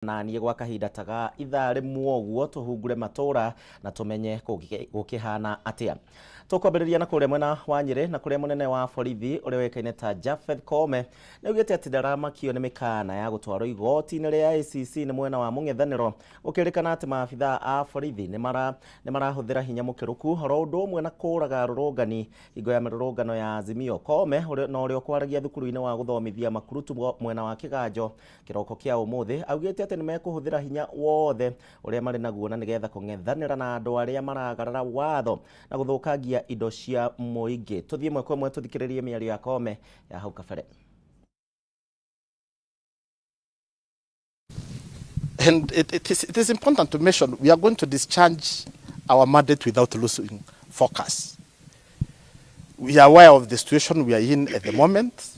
Naniĩ gwa kahinda ta ga ithaa rĩmwe ũguo tũhungure matũra na tũmenye gũkĩhana atĩa. Tũkwambĩrĩria na kũrĩa mwena wa Nyĩrĩ na kũrĩa mũnene wa borithi ũrĩa ũĩkaine ta Japheth Koome nĩaugĩte atĩ ndaramakio nĩ mĩkana ya gũtwarwo igoti-inĩ rĩa ICC nĩ mwena wa mũng'ethanĩro, gũkĩrĩkana atĩ maabithaa a borithi nĩmarahũthĩra hinya mũkĩrũku oro ũndũ ũmwe na kũraga arũrũngani hingo ya mĩrũrũngano ya Azimio. Koome na ũrĩa ũkwaragia thukuru-inĩ wa gũthomithia makurutu mwena wa Kĩganjo kĩroko kĩa ũmũthĩ augĩte atĩ nĩmekũhũthĩra hinya wothe ũrĩa marĩ naguo na nĩgetha kũng'ethanĩra na andũ arĩa maragarara watho na gũthũkangia indo cia mũingĩ. Tũthiĩ ĩmwe kwa ĩmwe tũthikĩrĩrie mĩario ya Koome ya hau kabere. And it is important to mention we are going to discharge our mandate without losing focus. We are aware of the situation we are in at the moment.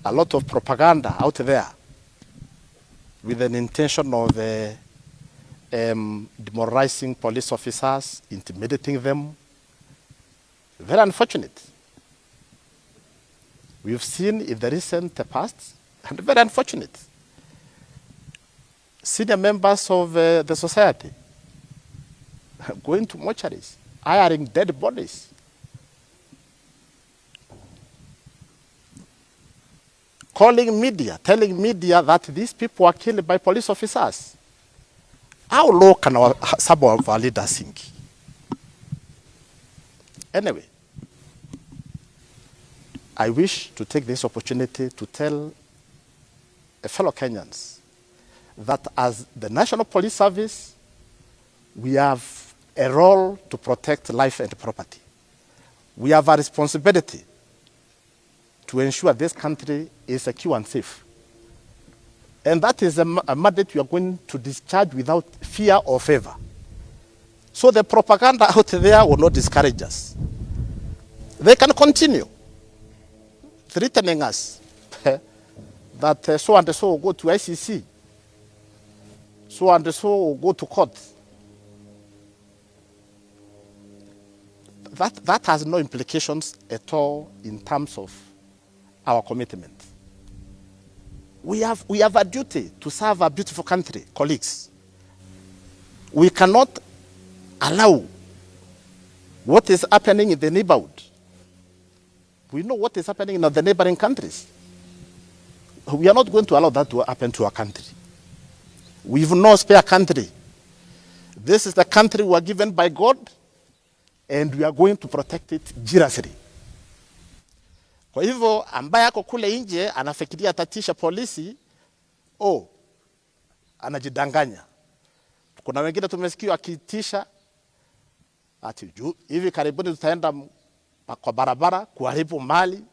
A lot of propaganda out there with an intention of demoralizing police officers, intimidating them. Very unfortunate. We've seen in the recent past, and very unfortunate, senior members of the society going to mortuaries, hiring dead bodies, calling media, telling media that these people were killed by police officers. How low can some of our leaders sink? Anyway, I wish to take this opportunity to tell fellow Kenyans that as the National Police Service, we have a role to protect life and property. We have a responsibility to ensure this country is secure and safe. And that is a mandate we are going to discharge without fear or favor. So the propaganda out there will not discourage us. They can continue threatening us that so and so will go to ICC, so and so will go to court. That has no implications at all in terms of our commitment. We have a duty to serve our beautiful country, colleagues. We cannot allow what is happening in the neighborhood. We know what is happening in the neighboring countries. We are not going to allow that to happen to our country. We've no spare country. This is the country we are given by God, and we are going to protect it jealously. Kwa hivyo ambaye ako kule nje anafikiria atatisha polisi, oh, anajidanganya. Kuna wengine tumesikia akitisha ati juu hivi karibuni tutaenda kwa barabara kuharibu mali,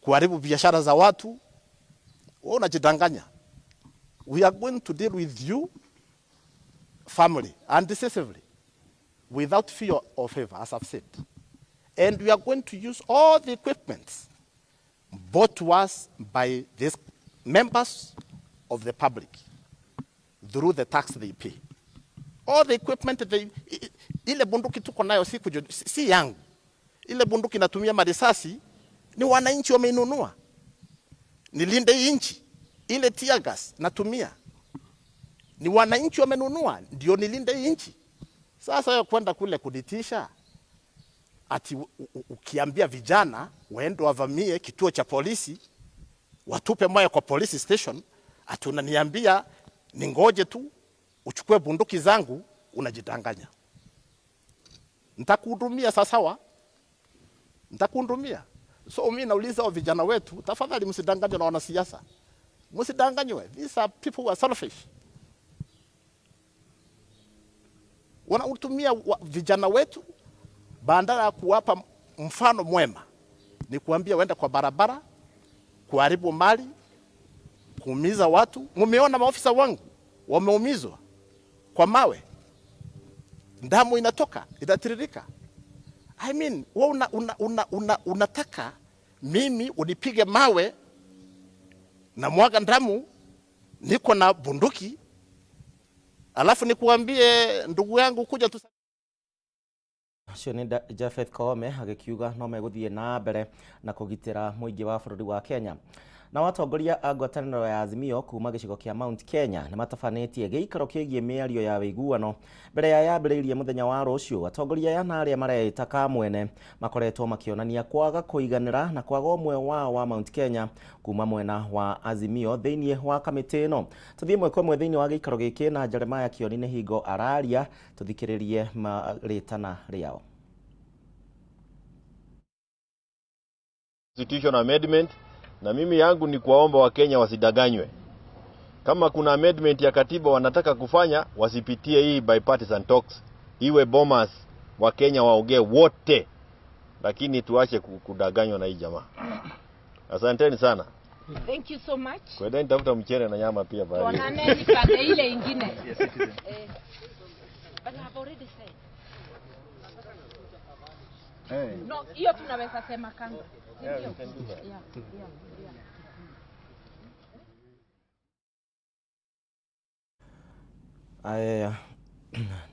kuharibu biashara za watu. Wewe unajidanganya. We are going to deal with you firmly and decisively without fear or favor, as I've said. And we are going to use all the equipment bought to us by these members of the public through the tax they pay. All the equipment they, ile bunduki tuko nayo si yangu. Ile bunduki natumia marisasi ni wananchi wameinunua. Nilinde hii nchi. Ile tear gas natumia ni wananchi wamenunua, ndio nilinde hii nchi. Sasa wewe kwenda kule kunitisha ati ukiambia vijana waende wavamie kituo cha polisi watupe mawe kwa police station, ati unaniambia ningoje tu uchukue bunduki zangu, unajidanganya. Nitakuhudumia sawasawa, nitakuhudumia. So mimi nauliza wa vijana wetu, tafadhali msidanganywe na wanasiasa, msidanganywe. These are people who are selfish. Wanautumia vijana wetu badala ya kuwapa mfano mwema, ni kuambia waende kwa barabara kuharibu mali, kuumiza watu. Mumeona maofisa wangu wameumizwa kwa mawe, damu inatoka inatiririka. I mean, wewe unataka mimi unipige mawe na mwaga damu, niko na bunduki, alafu nikuambie ndugu yangu kuja tu Ũcio nĩ Japheth Koome agĩkiuga no megũthiĩ na mbere na kũgitĩra mũingĩ wa bũrũri wa Kenya. Nao atongoria a ngwatanĩro ya Azimio kuma gĩcigo kĩa Mount Kenya nĩ matabanĩtie gĩikaro kĩgiĩ mĩario ya wĩiguano mbere ya yambĩrĩirie mũthenya wa rũciũ. Atongoria aya na arĩa mareĩta Kamwene makoretwo makĩonania kwaga kũiganĩra na kwaga ũmwe wao wa Mount Kenya kuma mwena wa Azimio thĩinĩ wa kamĩtĩ ĩno. Tũthiĩ ĩmwe kwa ĩmwe thĩinĩ wa gĩikaro gĩkĩ na Jeremiah Kĩoni nĩ hingo araria, tũthikĩrĩrie rĩtana rĩao. Constitution amendment, na mimi yangu ni kuwaomba Wakenya wasidanganywe. Kama kuna amendment ya katiba wanataka kufanya, wasipitie hii bipartisan talks, iwe Bomas, Wakenya waongee wote, lakini tuache kudanganywa na hii jamaa. Asanteni sana. Thank you so much. Kwendeni tafuta mchele na nyama pia baadaye. Tuonane pande ile ingine. But I've already said. No, hiyo tunaweza sema kando. Yeah, we can do that. Yeah. Aya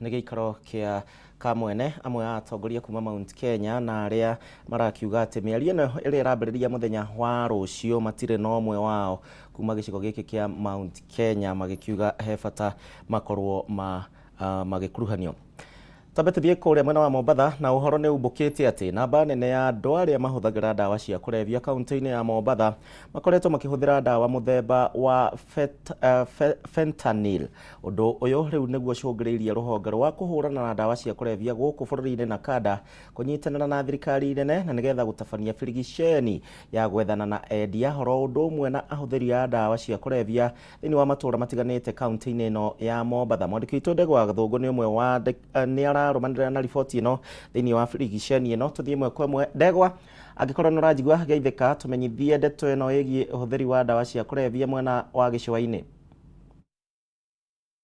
nĩ gĩikaro kĩa Kamwene, amwe a atongoria kuma Mount Kenya na arĩa marakiuga atĩ mĩario ĩno ĩrĩa ĩrambĩrĩria mũthenya wa rũciũ matirĩ na ũmwe wao kuma gĩcigo gĩkĩ kĩa Mount Kenya, magĩkiuga he bata makorwo ma magĩkuruhanio. Twambe tũthiĩ kũrĩa mwena wa Mombatha, na ũhoro nĩ umbũkĩte atĩ namba nene ya andũ arĩa mahũthagĩra ndawa cia kũrebia kaunti-inĩ ya Mombatha makoretwo makĩhũthĩra ndawa mũthemba wa fentanyl. Ũndũ ũyũ rĩu nĩguo ũcũngĩrĩirie rũhonge rwa kũhũrana na ndawa cia kũrebia gũkũ bũrũri-inĩ NACADA kũnyitanĩra na thirikari nene na nĩgetha gũtabania birigiceni ya gwethana na endia oro ũndũ ũmwe na ahũthĩri a ndawa cia kũrebia thĩinĩ wa matũũra matiganĩte kaunti-inĩ ĩno ya Mombatha. Mwandĩki witũ Ndegwa Gathũngũ nĩ ũmwe wa nĩ ararũmanĩrĩra na riboti ĩno thĩinĩ wa birigiceni ĩno. Tũthiĩ ĩmwe kwa ĩmwe. Ndegwa, angĩkorwo nĩ ũranjigua, geithĩka, tũmenyithie ndeto ĩno ĩgiĩ ũhũthĩri wa ndawa cia kũrebia mwena wa gĩcũa-inĩ.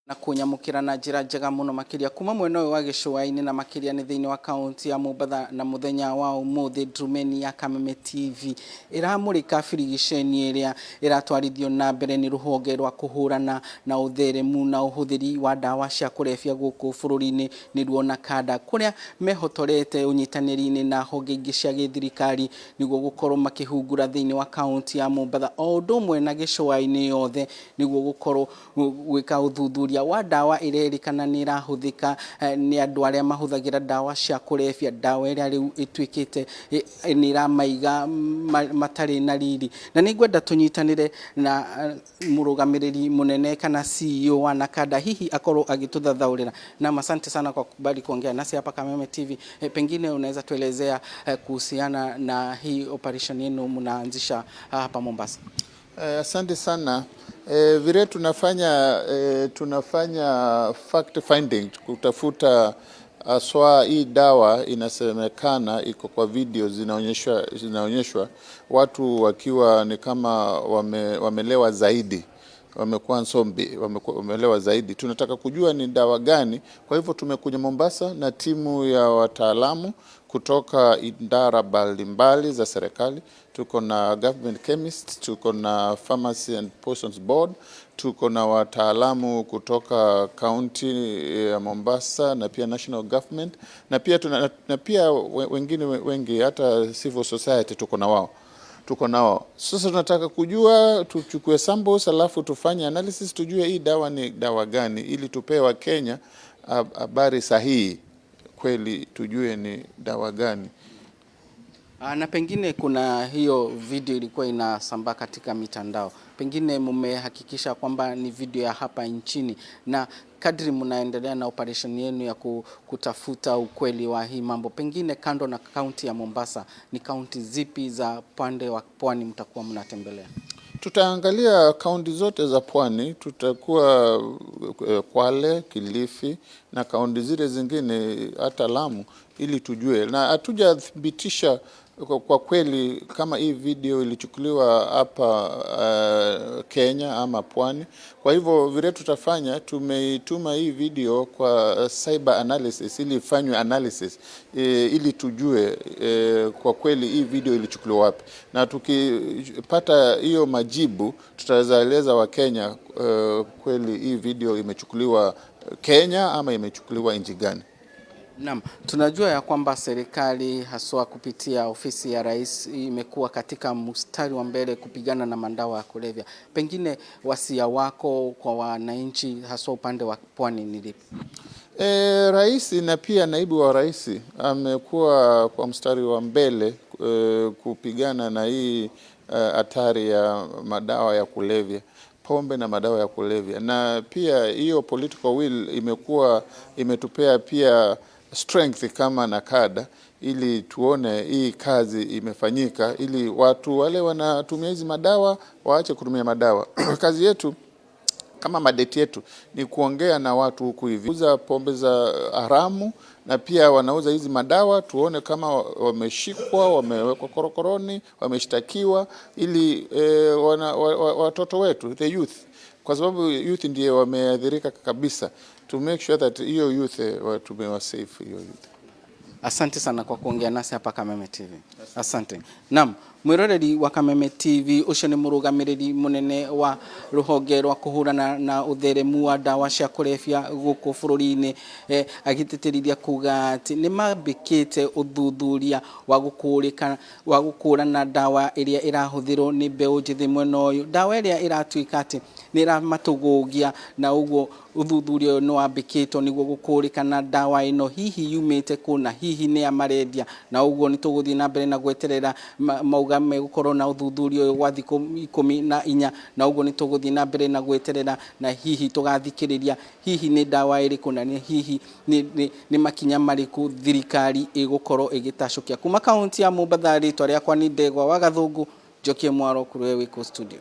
Na kunyamukira na njira njega muno makiria kuma mwena uyu wa gĩcũa-inĩ na makiria nĩ thĩinĩ wa kaunti ya Mombatha. Na muthenya wa umuthi Ndrumeni ya Kameme TV ĩramũrĩka birigiceni ĩrĩa ĩratwarithio na mbere nĩ rũhonge rwa kũhũrana na ũtheremu na ũhũthĩri wa ndawa cia kũrebia gũkũ bũrũri-inĩ, nĩruo NACADA, kũrĩa mehotorete ũnyitanĩri-inĩ na honge ingĩ cia gĩthirikari nĩguo gũkorwo makĩhungura thĩinĩ wa kaunti ya Mombatha o ũndũ ũmwe na gĩcũa-inĩ yothe, nĩguo gũkorwo gwĩka ũthuthuria wa ndawa ĩrerĩkana nĩ ĩrahũthĩka nĩ andũ arĩa mahũthagĩra ndawa cia kũrebia, ndawa ĩrĩa rĩu ĩtuĩkĩte nĩ ĩramaiga matarĩ na riri. Na nĩ ngwenda tũnyitanĩre na mũrũgamĩrĩri mũnene kana CEO wa NACADA, hihi akorwo agĩtũthathaũrĩra. Na asante sana kwa kukubali kuongea nasi hapa Kameme TV. Pengine unaweza tuelezea kuhusiana na hii operation yenu mnaanzisha hapa Mombasa? Asante sana. Vile tunafanya fact finding kutafuta aswa hii dawa inasemekana iko kwa video zinaonyeshwa watu wakiwa ni kama wamelewa zaidi, wamekuwa nsombi, wamelewa zaidi. Tunataka kujua ni dawa gani. Kwa hivyo tumekuja Mombasa na timu ya wataalamu kutoka idara mbalimbali za serikali. Tuko na government chemist, tuko na Pharmacy and Poisons Board, tuko na wataalamu kutoka kaunti ya Mombasa na pia national government, na pia tuna, na pia wengine wengi, hata civil society tuko na wao. Tuko nao. Sasa tunataka kujua, tuchukue samples alafu tufanye analysis tujue hii dawa ni dawa gani, ili tupewe Wakenya habari sahihi kweli, tujue ni dawa gani. Na pengine kuna hiyo video ilikuwa inasambaa katika mitandao, pengine mmehakikisha kwamba ni video ya hapa nchini, na kadri mnaendelea na operation yenu ya kutafuta ukweli wa hii mambo, pengine kando na kaunti ya Mombasa, ni kaunti zipi za pande wa pwani mtakuwa mnatembelea? Tutaangalia kaunti zote za pwani, tutakuwa Kwale, Kilifi na kaunti zile zingine hata Lamu, ili tujue. Na hatujathibitisha kwa kweli kama hii video ilichukuliwa hapa Kenya ama pwani. Kwa hivyo vile tutafanya, tumeituma hii video kwa cyber analysis ili ifanywe analysis ili tujue kwa kweli hii video ilichukuliwa wapi, na tukipata hiyo majibu tutaweza eleza Wakenya kweli hii video imechukuliwa Kenya ama imechukuliwa nchi gani. Naam, tunajua ya kwamba serikali haswa kupitia ofisi ya rais imekuwa katika mstari wa mbele kupigana na madawa ya kulevya. Pengine wasia wako kwa wananchi haswa upande wa pwani ni lipi? Rais na pia naibu wa rais amekuwa kwa mstari wa mbele kupigana na hii hatari ya madawa ya kulevya, pombe na madawa ya kulevya, na pia hiyo political will imekuwa imetupea pia strength kama NACADA ili tuone hii kazi imefanyika, ili watu wale wanatumia hizi madawa waache kutumia madawa. Kazi yetu kama mandate yetu ni kuongea na watu huku hivi uza pombe za haramu na pia wanauza hizi madawa, tuone kama wameshikwa, wamewekwa korokoroni, wameshtakiwa, ili watoto wetu the youth, kwa sababu youth ndiye wameathirika kabisa, to make sure that hiyo youth tumewa safe hiyo youth. Asante sana kwa kuongea nasi hapa Kameme TV. Asante. Naam, mwiroreri wa Kameme TV ucio ni murugamiriri munene wa ruhonge rwa kuhurana na utheremu wa ndawa cia kurebya guku bururi-ini, agiteterithia kuga ati ni mambikite uthuthuria wa gukurika wa gukurana ndawa iria irahuthirwo ni mbeu njithi mwena uyu, ndawa iria iratuika ati ni iramatugugia, na uguo uthuthuria uyu ni wambikitwo niguo gukurikana ndawa ino hihi yumite kũ na hihi nĩ a marendia, na uguo ni tuguthie na mbere na gweterera mauga megukorwo na uthuthuria uyu gwa thiku 14, na uguo ni tuguthie na mbere na gweterera na hihi tugathikiriria hihi ni ndawa iriku na hihi ni makinya mariku thirikari igukorwo igitacukia. Kuma kaunti ya Mombatha, ritwa riakwa ni Ndegwa wa Gathungu, Njokie Mwaro kuri wiko studio.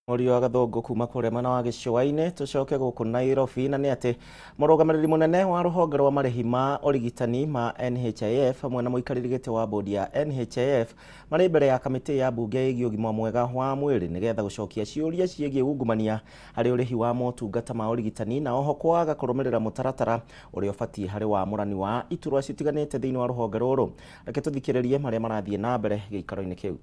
Mũriũ wa Gathũngũ kuma kũrĩa mwena wa gĩcũa-inĩ. Tũcoke gũkũ Nairobi, na nĩ atĩ mũrũgamĩrĩri mũnene wa rũhonge rwa marĩhi ma ũrigitani ma NHIF hamwe na mũikarĩri gĩtĩ wa bodi ya NHIF marĩ mbere ya kamĩtĩ ya mbunge ĩgiĩ ũgima mwega wa mwĩrĩ nĩgetha gũcokia ciũria ciĩgiĩ ungumania harĩ ũrĩhi wa motungata ma ũrigitani na oho kwaga kũrũmĩrĩra mũtaratara ũrĩa ũbatiĩ harĩ wamũrani wa iturwa citiganĩte thĩinĩ wa rũhonge rũrũ. Reke tũthikĩrĩrie marĩa marathiĩ na mbere gĩikaro-inĩ kĩu.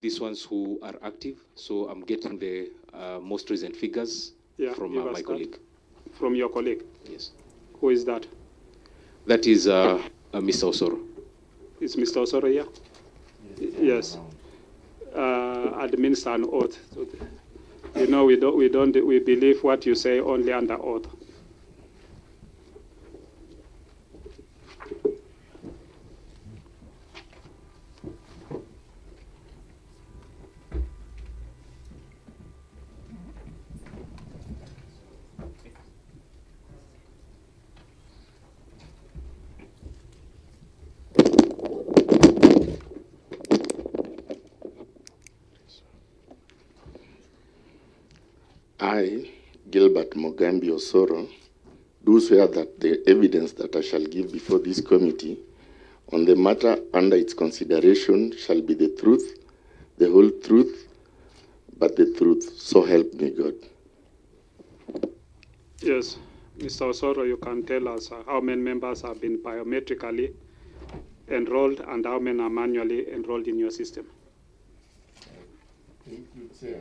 These ones who are active, so I'm getting the most recent figures from give my us that. colleague. From your colleague? Yes. Who is that? That is Mr. Osoro. Is Mr. Osoro here? Yes. Administer an oath. You know, we believe what you say only under oath. I, Gilbert Mogambi Osoro, do swear that the evidence that I shall give before this committee on the matter under its consideration shall be the truth, the whole truth, but the truth, so help me God. Yes, Mr. Osoro, you can tell us how many members have been biometrically enrolled and how many are manually enrolled in your system. Thank you, Chair.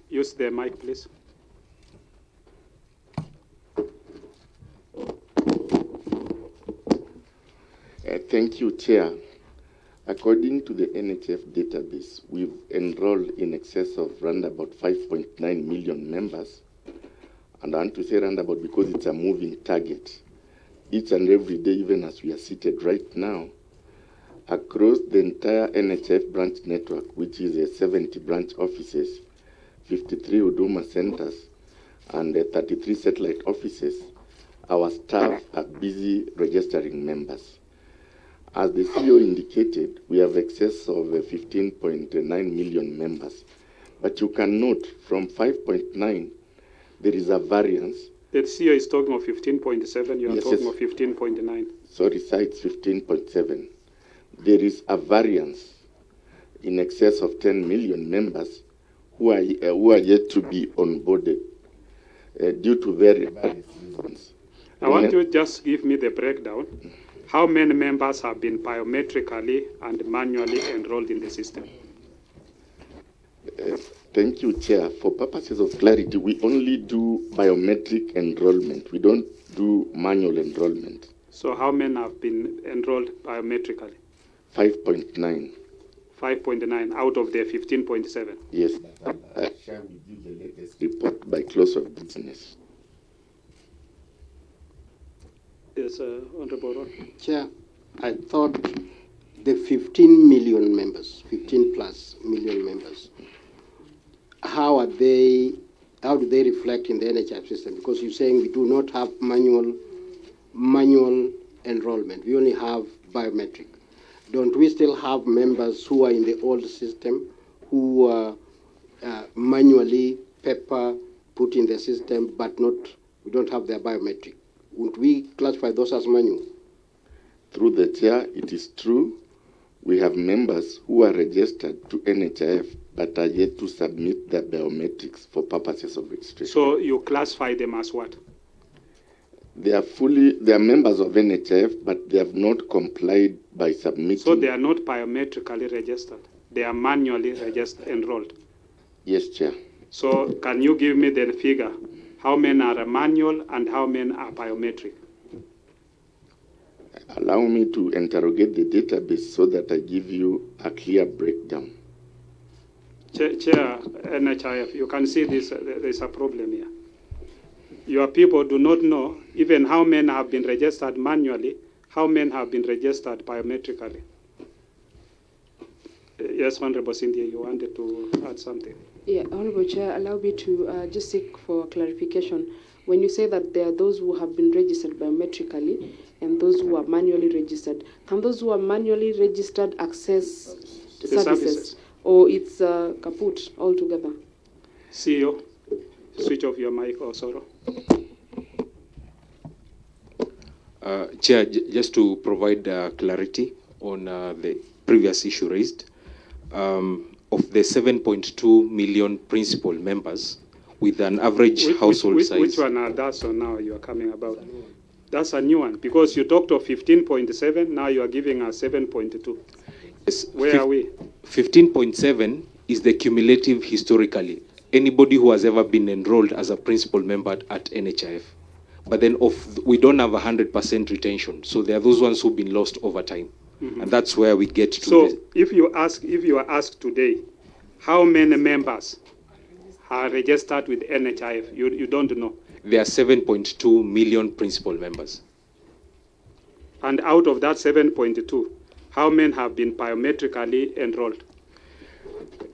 Use the mic, please. Thank you, Chair. According to the NHF database, we've enrolled in excess of round about 5.9 million members. And I want to say roundabout because it's a moving target. Each and every day, even as we are seated right now, across the entire NHF branch network, which is a 70 branch offices, 53 Huduma centers, and 33 satellite offices, our staff are busy registering members. As the CEO indicated, we have excess of 15.9 million members. But you can note from 5.9, there is a variance. The CEO is talking of 15.7, you are Yes, talking yes. of 15.9. Sorry, sir, it's 15.7. There is a variance in excess of 10 million members who are yet to be onboarded due to various reasons. I want you to just give me the breakdown. How many members have been biometrically and manually enrolled in the system? Thank you, Chair. For purposes of clarity, we only do biometric enrollment. We don't do manual enrollment. So how many have been enrolled biometrically? 5.9. 5.9 out of the 15.7. Yes. I share with you the latest report by close of business. Yes, Honorable Ron. Chair, I thought the 15 million members, 15 plus million members, how are they, how do they reflect in the NHIF system? Because you're saying we do not have manual enrollment, we only have biometric. Don't we still have members who are in the old system, who are manually paper put in the system, but not, we don't have their biometric? Would we classify those as manual? Through the chair, it is true. We have members who are registered to NHIF but are yet to submit their biometrics for purposes of registration. So you classify them as what? They are members of NHIF, but they have not complied by submitting. So they are not biometrically registered. They are manually registered, enrolled. Yes, Chair. So can you give me the figure? How many are manual and how many are biometric? Allow me to interrogate the database so that I give you a clear breakdown. Chair, NHIF, you can see this, there's a problem here. Your people do not know even how many have been registered manually, how many have been registered biometrically. Yes, Honorable Cynthia, you wanted to add something. Yeah, Honorable Chair, allow me to just seek for clarification. When you say that there are those who have been registered biometrically and those who are manually registered, can those who are manually registered access the services? Or it's kaput altogether? CEO, switch off your mic, Osoro. Chair, just to provide clarity on the previous issue raised, of the 7.2 million principal members with an average household size. Which one are that? So now you are coming about? That's a new one, because you talked of 15.7, now you are giving us 7.2. Yes, where are we? 15.7 is the cumulative historically. Anybody who has ever been enrolled as a principal member at NHIF. But then we don't have 100% retention. So there are those ones who've been lost over time. Mm-hmm. And that's where we get to. So if you are asked today, how many members are registered with NHIF, you don't know. There are 7.2 million principal members. And out of that 7.2, how many have been biometrically enrolled?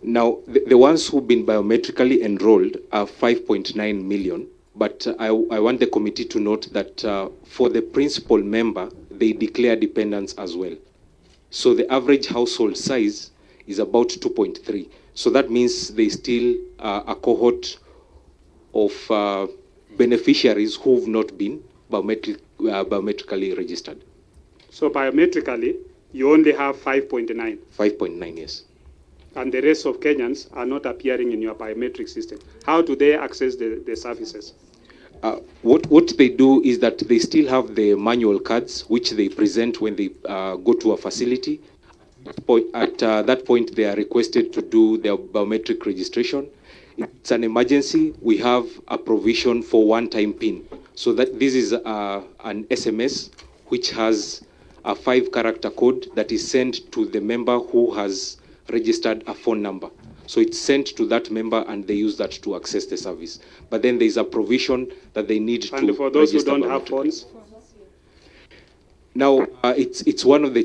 Now, the ones who've been biometrically enrolled are 5.9 million. But I want the committee to note that for the principal member, they declare dependents as well. So the average household size is about 2.3. So that means there's still a cohort of beneficiaries who've not been biometrically registered. So biometrically, you only have 5.9? 5.9, yes. And the rest of Kenyans are not appearing in your biometric system. How do they access the services? What they do is that they still have the manual cards, which they present when they go to a facility. At that point, they are requested to do their biometric registration. It's an emergency. We have a provision for one-time PIN. So that this is an SMS which has a 5-character code that is sent to the member who has registered a phone number. So it's sent to that member and they use that to access the service. But then there's a provision that they need to. And for those who don't have phones? Now, it's one of the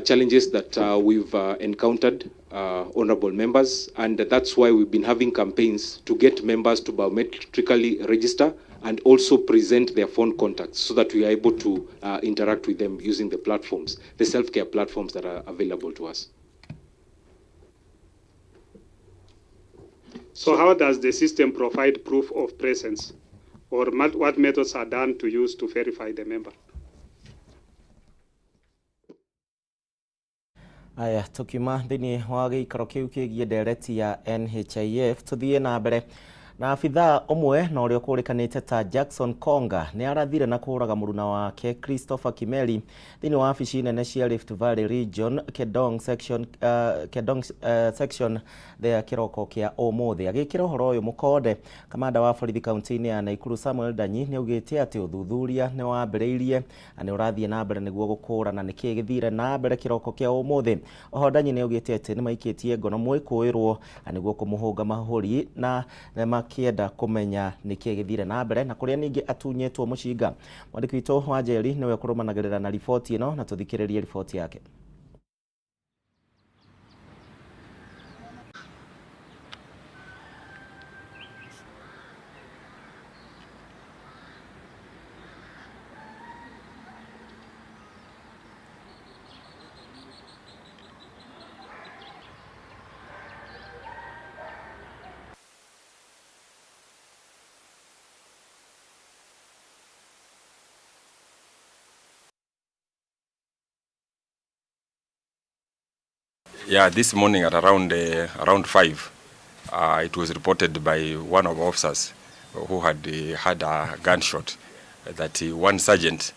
challenges that we've encountered, honorable members, and that's why we've been having campaigns to get members to biometrically register and also present their phone contacts so that we are able to interact with them using the platforms, the self-care platforms that are available to us. So how does the system provide proof of presence, or what methods are done to use to verify the member? Aya tukiuma thiini wa giikaro kiu kigie ndereti ya NHIF tuthie na mbere Na abithaa ũmwe na ũrĩa ũkũrĩkanĩte ta Jackson Konga nĩ arathire na kũraga mũruna wake Christopher Kimeli thĩinĩ wa wabici nene cia Rift Valley Region Kedong section, Kedong, section thea kĩroko kĩa ũmũthĩ. Agĩkĩra ũhoro ũyũ mũkonde, kamanda wa borithi kaunti-inĩ ya Naikuru Samuel Ndanyi nĩ augĩte atĩ ũthuthuria nĩ wambĩrĩirie na nĩ ũrathiĩ na mbere nĩguo gũkũrana nĩkĩĩ gĩthire na mbere kĩroko kĩa ũmũthĩ. Oho Ndanyi nĩ augĩte atĩ nĩ maikĩtie ngono mwĩkũĩrwo na nĩguo kũmũhũnga mahũri na makĩenda kũmenya nĩkĩĩ gĩthire na mbere na kũrĩa ningĩ atunyĩtwo mũcinga. Mwandĩki witũ wa Njeri nĩwe ũkũrũmanagĩrĩra na riboti ĩno na tũthikĩrĩrie riboti yake. Yeah, this morning at around 5, it was reported by one of our officers who had had a gunshot that one sergeant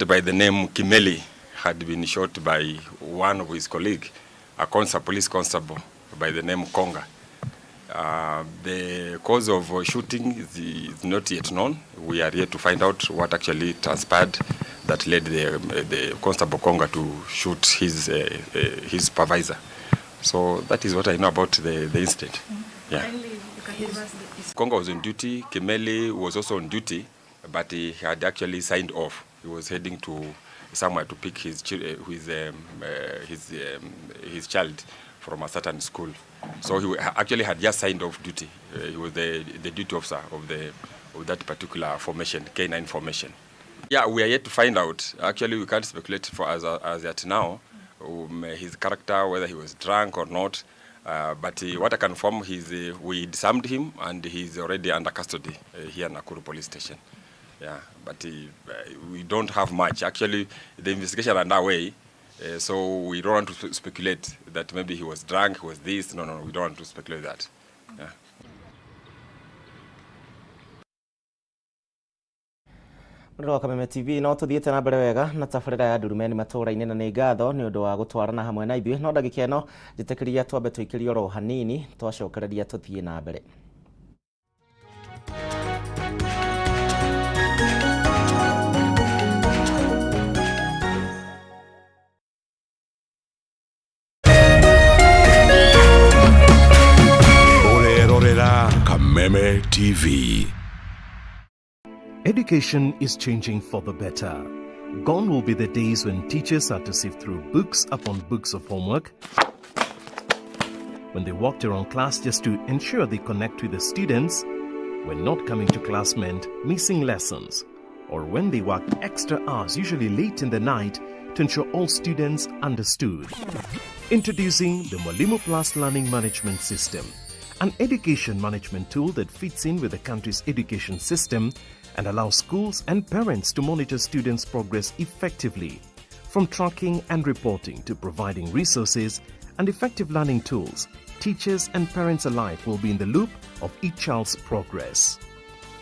by the name Kimeli had been shot by one of his colleague, a police constable by the name Konga. The cause of shooting is not yet known. We are yet to find out what actually transpired that led the Constable Konga to shoot his supervisor. So that is what I know about the incident. Yeah. Konga was on duty. Kimeli was also on duty, but he had actually signed off. He was heading to somewhere to pick his child from a certain school. So he actually had just signed off duty. He was the duty officer of that particular formation, K9 formation. Yeah, we are yet to find out. Actually, we can't speculate for as at now, his character, whether he was drunk or not. But what I can confirm is we disarmed him and he's already under custody here at Nakuru Police Station. Yeah, but we don't have much. Actually, the investigation is underway. So we don't want to speculate that maybe he was drunk, he was this. No, we don't want to speculate that. Yeah. Mũrĩro wa Kameme TV no tũthiĩte na mbere wega na tabarĩra ya Ndurumeni matũũra-inĩ na nĩ ngatho nĩ ũndũ wa gũtwarana hamwe na ithuĩ, no ndagĩka ĩno njĩtĩkĩria twambe tũikĩrie oro hanini twacokereria tũthiĩ na mbere. Kameme TV. Education is changing for the better. Gone will be the days when teachers had to sift through books upon books of homework, when they walked around class just to ensure they connect with the students, when not coming to class meant missing lessons, or when they worked extra hours, usually late in the night, to ensure all students understood. Introducing the Mwalimu Plus Learning Management System, an education management tool that fits in with the country's education system and allows schools and parents to monitor students' progress effectively. From tracking and reporting to providing resources and effective learning tools, teachers and parents alike will be in the loop of each child's progress.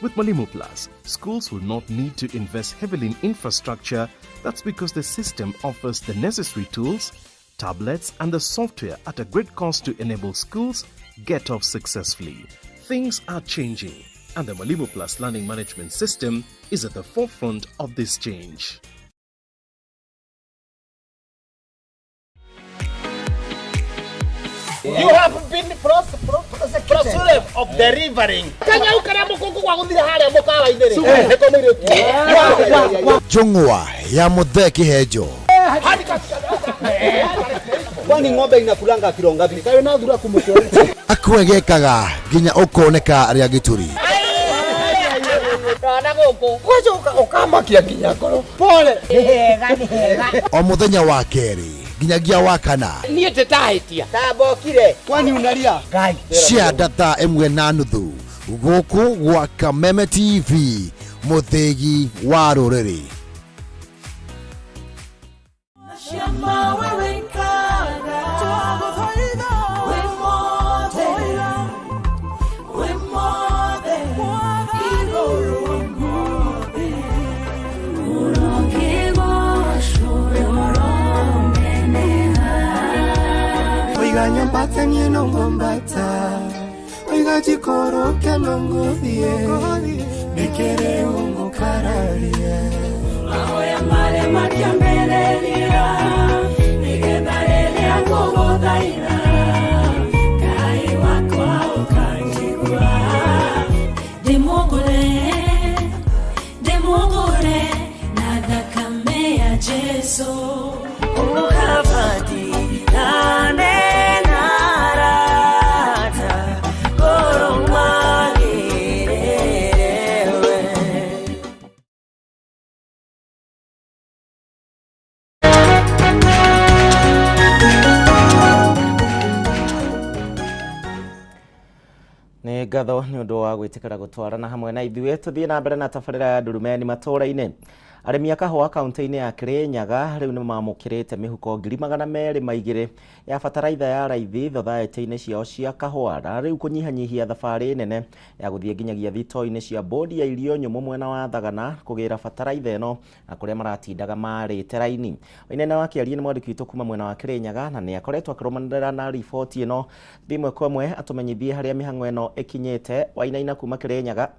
With Mwalimu Plus, schools will not need to invest heavily in infrastructure. That's because the system offers the necessary tools, tablets, and the software at a great cost to enable schools get off successfully. Things are changing, and the Mwalimu Plus Learning Management System is at the forefront of this change. You have been prosecuted of delivering. Njũng'wa ya Muthee Kihenjo. Kwani ng'ombe inakulanga kilo ngapi? Kayo na thura kumuchora. Akwegekaga nginya ukoneka rĩa gĩturi. Ndona gũkũ. Gwacoka ũkamakia nginya ngoro. Pole. Nĩ hega, nĩ hega. O mũthenya wa kerĩ nginyagia wa kana. Niĩ ndĩtahĩtia. Tambokire. Kwani unalia? Ngai. Cia thaa 1:30 gũkũ gwa Kameme TV, mũthĩgi wa rũrĩrĩ. Oiga nyambate niĩ no ngwambata, oiga njikũrũke no ngũthiĩ, nĩkĩ rĩu ngũkararia? Mahoya marĩa makĩambĩrĩria nĩgetha rĩrĩa ngũgũthaitha Ngai wakwa ũkanjigua. Ndĩmũgũre, ndĩmũgũre na thakame ya Jesu. Ũkabati nane na arata ngoro magĩrĩre we. Nĩ ngatho nĩ ũndũ wa gwĩtĩkĩra gũtwarana hamwe na ithuĩ. Tũthiĩ na mbere na tabarĩra ya Ndurumeni matũũra-inĩ. Arĩmi a kahũa kaunti-inĩ ya Kirinyaga rĩu nĩ mamũkĩrĩte mĩhuko 202,000 ya bataraitha ya raithi thothaitĩ-inĩ ciao cia kahũa, na rĩu kũnyihanyihia thabarĩ nene ya gũthiĩ nginyagia thitoo-inĩ cia bodi ya irio nyũmũ mwena wa Thagana kũgĩra bataraitha ĩno, na kũrĩa maratindaga marĩte raini. Wainaina wa Kĩarie nĩ mwandĩki witũ kuma mwena wa Kirinyaga na nĩ akoretwo akĩrũmanĩrĩra na riboti ĩno ĩmwe kwa ĩmwe, atũmenyithie harĩa mĩhang'o ĩno ĩkinyĩte. Wainaina kuma Kirinyaga.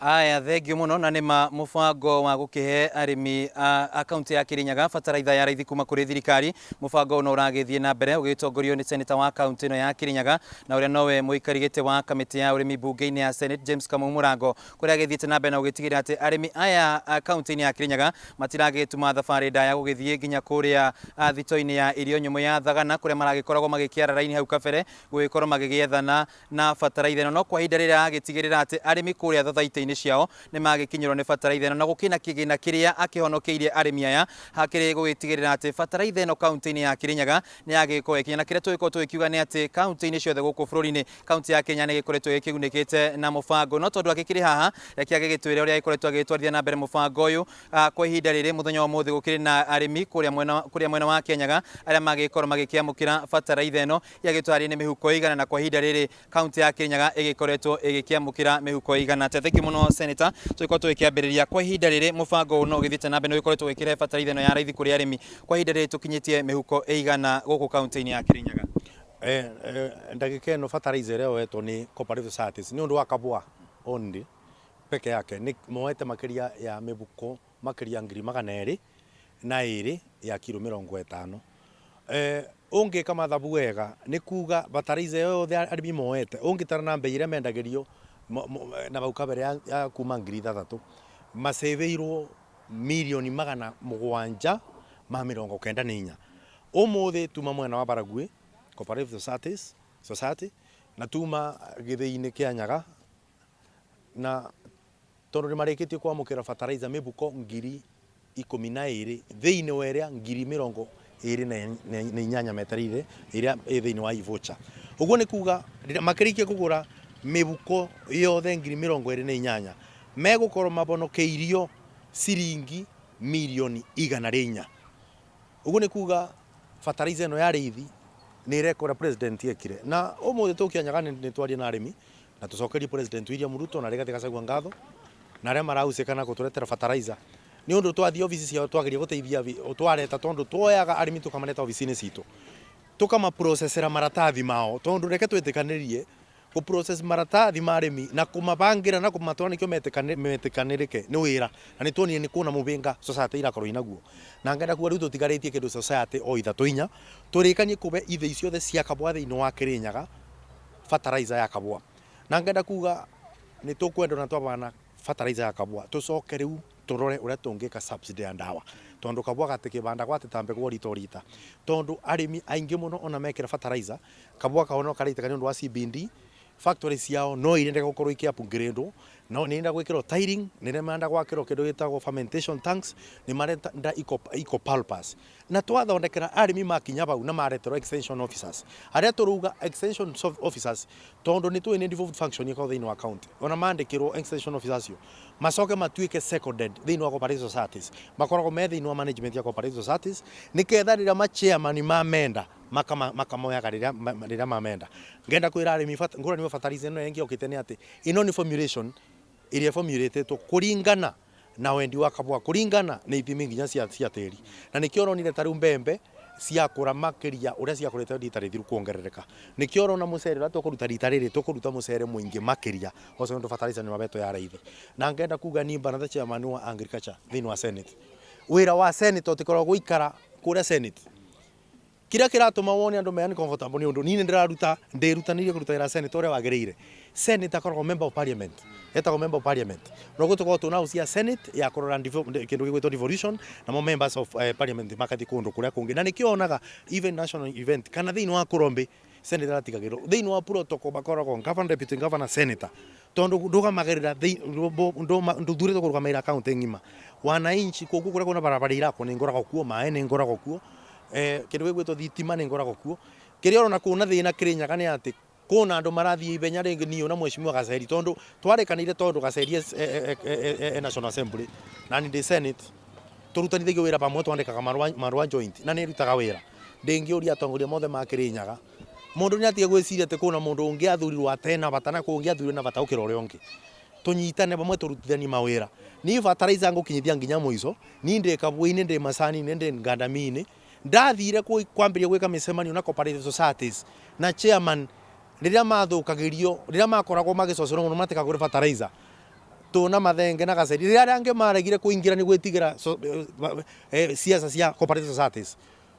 Aya, thengio muno. Na nĩma mũbango wa gũkĩhe arĩmi a kaunti ya Kirinyaga bataraitha ya raithi kuma kũrĩ thirikari, mũbango ũyũ no ũragĩthiĩ na mbere ũgĩtongorio nĩ seneta wa kaunti ĩno ya Kirinyaga na ũrĩa nowe mũikari gĩtĩ wa kamĩtĩ ya ũrĩmi mbunge-inĩ ya Senate, James Kamau Mũrango, kũrĩa agĩthiĩte na mbere na gũgĩtigĩrĩra atĩ arĩmi aya a kaunti-inĩ ya Kirinyaga matiragĩtuma thabarĩ ndaya gũgĩthiĩ nginya kũrĩa thito-inĩ ya irio nyũmũ ya Thagana, kũrĩa maragĩkoragwo magĩkĩara raini hau kabere gũgĩkorwo magĩgĩethana na bataraitha ĩno. No kwa ihinda rĩrĩa agĩtigĩrĩra atĩ arĩmi kũrĩa thothaitĩ-inĩ ciao nĩ magĩkinyĩrwo nĩ bataraitha ĩno, na gũkĩna kĩgĩna kĩrĩa akĩhonokeirie arĩmi aya hakĩrĩ gũgĩtigĩrĩra atĩ bataraitha ĩno kaunti-inĩ ya Kirinyaga nĩ yagĩkorwo ĩkinya. Na kĩrĩa tũgĩkorwo tũgĩkiuga nĩ atĩ kaunti-inĩ ciothe gũkũ bũrũri-inĩ, kaunti ya Kenya nĩ ĩgĩkoretwo ĩkĩgunĩkĩte na mũbango. No tondũ agĩkĩrĩ haha, reke agĩgĩtwĩre ũrĩa agĩkoretwo agĩtwarithia na mbere mũbango ũyũ kwa ihinda rĩrĩ. Mũthenya wa ũmũthĩ gũkĩrĩ na arĩmi kũrĩa mwena wa Kianyaga arĩa magĩkorwo magĩkĩamũkĩra bataraitha ĩno yagĩtwarĩ nĩ mĩhuko igana, na kwa ihinda rĩrĩ kaunti ya Kirinyaga ĩgĩkoretwo ĩgĩkĩamũkĩra mĩhuko igana. Thank you mũno, Senator. Tũgĩkorwo tũgĩkĩambĩrĩria, kwa ihinda rĩrĩ mũbango ũyũ no ũgĩthiĩte na mbere, nĩ ũgĩkoretwo ũgĩkĩrehe bataraitha ĩno ya raithi kũrĩ arĩmi. Kwa ihinda rĩrĩ tũkinyĩtie mĩhuko ĩigana gũkũ kaunti-inĩ ya Kirinyaga? Ndagĩka ĩno fertilizer ĩrĩa yoetwo nĩ cooperative societies nĩ ũndũ wa kabwa only peke yake nĩ moete makĩria ya mĩbuko makĩria 202,000 ya kiro 50. Ũngĩka mathabu wega, nĩ kuga fertilizer ĩyo yothe arĩmi moete, ũngĩtara na mbei ĩrĩa mendagĩrio na bau kabere ya kuma 6,000, macĩvĩirwo 794,000,000. Ũmũthĩ tuma mwena wa Baragwi Cooperative Society na tuma gĩthĩi-inĩ kĩa Nyaga, na tondũ nĩ marĩkĩtie kwamũkĩra fertilizer mĩbuko 12,000 thĩinĩ wa ĩrĩa 28,000 metereire ĩrĩa ĩ thĩinĩ wa e-voucher. Ũguo nĩ kuga makĩrĩkia kũgũra mĩbuko yothe 28,000, megũkorwo mabonokeirio ciringi 104,000,000. Ũguo nĩ kuga fertilizer ĩno ya rĩithi nĩ ĩreka ũrĩa president ekire. Na ũmũthĩ tũkĩanyaga nĩ twarie na arĩmi na tũcokerie President William Ruto na Rigathi Gachagua ngatho na arĩa marahusika na gũtũretera fertilizer, nĩ ũndũ twathiĩ obici ciao twageria gũteithia twareta, tondũ tuoyaga arĩmi tũkamareta obici-inĩ citũ, tũkamaprocessera maratathi mao, tondũ reke twĩtĩkanĩrie, gũ process maratathi ma arĩmi na kũmabangĩra na kũmatwara nĩkĩo metĩkanĩrĩke nĩ wĩra, na nĩ tuonire nĩ kũna mũbĩnga society irakorwo inaguo. Na ngenda kuga rĩu tũtigarĩtie kĩndũ society o ithatũ inya tũrĩkanie kũbe ithĩi ciothe cia kabwa thĩinĩ wa Kirinyaga fertilizer ya kabwa. Na ngenda kuga nĩ tũkwenda ona twabana fertilizer ya kabwa, tũcoke rĩu tũrore ũrĩa tũngĩka subsidy ya ndawa, tondũ kabwa gatikĩbandagwo atĩ ta mbegũ o rita o rita, tondũ arĩmi aingĩ mũno ona mekĩra fertilizer kabwa kao no karaitĩka nĩ ũndũ wa CBD. Factory ciao no irenda gũkorwo ikĩ upgrade, no nĩ irenda gwĩkĩrwo tiling, nĩ marenda gwakĩrwo kĩndũ gĩtagwo fermentation tanks, nĩ marenda eco pulpers. Na twathondekera arĩmi makinya bau na mareterwo extension officers, arĩa tũrauga extension officers, tondũ nĩ tũĩ nĩ devolved function ĩkoragwo thĩinĩ wa county, ona mandĩkĩrwo extension officers acio macoke matuĩke seconded thĩinĩ wa cooperative societies, makoragwo me thĩinĩ wa management ya cooperative societies, nĩketha rĩrĩa ma chairman mamenda makamoyaga rĩrĩa mamenda. Ngenda kwĩra arĩmi ngũrani wa fertilizer ĩno ĩngĩ yokĩte nĩ atĩ ĩno nĩ formulation ĩrĩa formulatetwo kũringana Na wendi wa kabwa kuringana na ithimi nginya cia tĩri, na nĩkĩo ũronire ta rĩu mbembe ciakũra makĩria ũrĩa ciakũrĩte rita rĩthiru kuongerereka. Nĩkĩo ũrona mũcere ũrĩa tũkũruta rita rĩrĩ, tũkũruta mũcere mũingĩ makĩria ũcio nĩ fertilizer nĩ wabetwo ya raithi. Na ngenda kuga niĩ bana ta chairman wa agriculture thĩinĩ wa Senate, wĩra wa Senate ũtikoragwo gũikara kũrĩa Senate. Kĩrĩa kĩratũma wone andũ me uncomfortable nĩ ũndũ niĩ nĩ ndĩraruta, ndĩrutanĩirie kũruta wĩra Senate ũrĩa wagĩrĩire. Senate akoragwo member of parliament, etagwo member of parliament. Noguo tũkoragwo twĩna house ya Senate ya kũrora kĩndũ gĩgwĩtwo devolution, namo members of parliament magathiĩ kũndũ kũrĩa kũngĩ. Na nĩkĩo wonaga even national event kana thĩinĩ wa kũrombe senator aratigagĩrwo thĩinĩ wa protocol, makoragwo governor, deputy governor, senator, tondũ ndũgamagĩrĩra, ndũthurĩtwo kũrũgamĩrĩra county ng'ima. Wananchi kũguo kũrĩa kwĩna barabara irakwo nĩ ngoragwo kuo, maĩ nĩ ngoragwo kuo, kĩndũ gĩgwĩtwo thitima nĩ ngoragwo kuo. Kĩrĩa ũrona kwĩna thĩna Kĩrĩnyaga nĩ atĩ kwĩna andũ marathiĩ ithenya rĩngĩ niĩ na mheshimiwa Gaceri, tondũ twarĩkanĩire, tondũ Gaceri e National Assembly na niĩ ndĩ Senate, tũrutanithagia wĩra pamwe, twandĩkaga marũa joint na nĩ rutaga wĩra. Ndĩngĩũria atongoria mothe ma Kĩrĩnyaga, mũndũ nĩ atige gwĩciria atĩ kwĩna mũndũ ũngĩ athurirwo atena bata na kũngĩ athurirwo na bata gũkĩra ũrĩa ũngĩ. Tũnyitane pamwe, tũrutithanie mawĩra. Niĩ fertilizer ngũkinyithia nginya mũico. Niĩ ndĩ Kabwe-inĩ, ndĩ Macani-inĩ, ndĩ Ngandami-inĩ. Ndathire kwambĩrĩria gwĩka mĩcemanio na cooperative societies na chairman rĩrĩa mathũkagĩrio, rĩrĩa makoragwo magĩcocerwo mũno matikagũre fertilizer, tuna Mathenge na Gaceri, rĩrĩa arĩa angĩ maregire kũingĩra nĩ gwĩtigĩra siasa cia cooperative societies,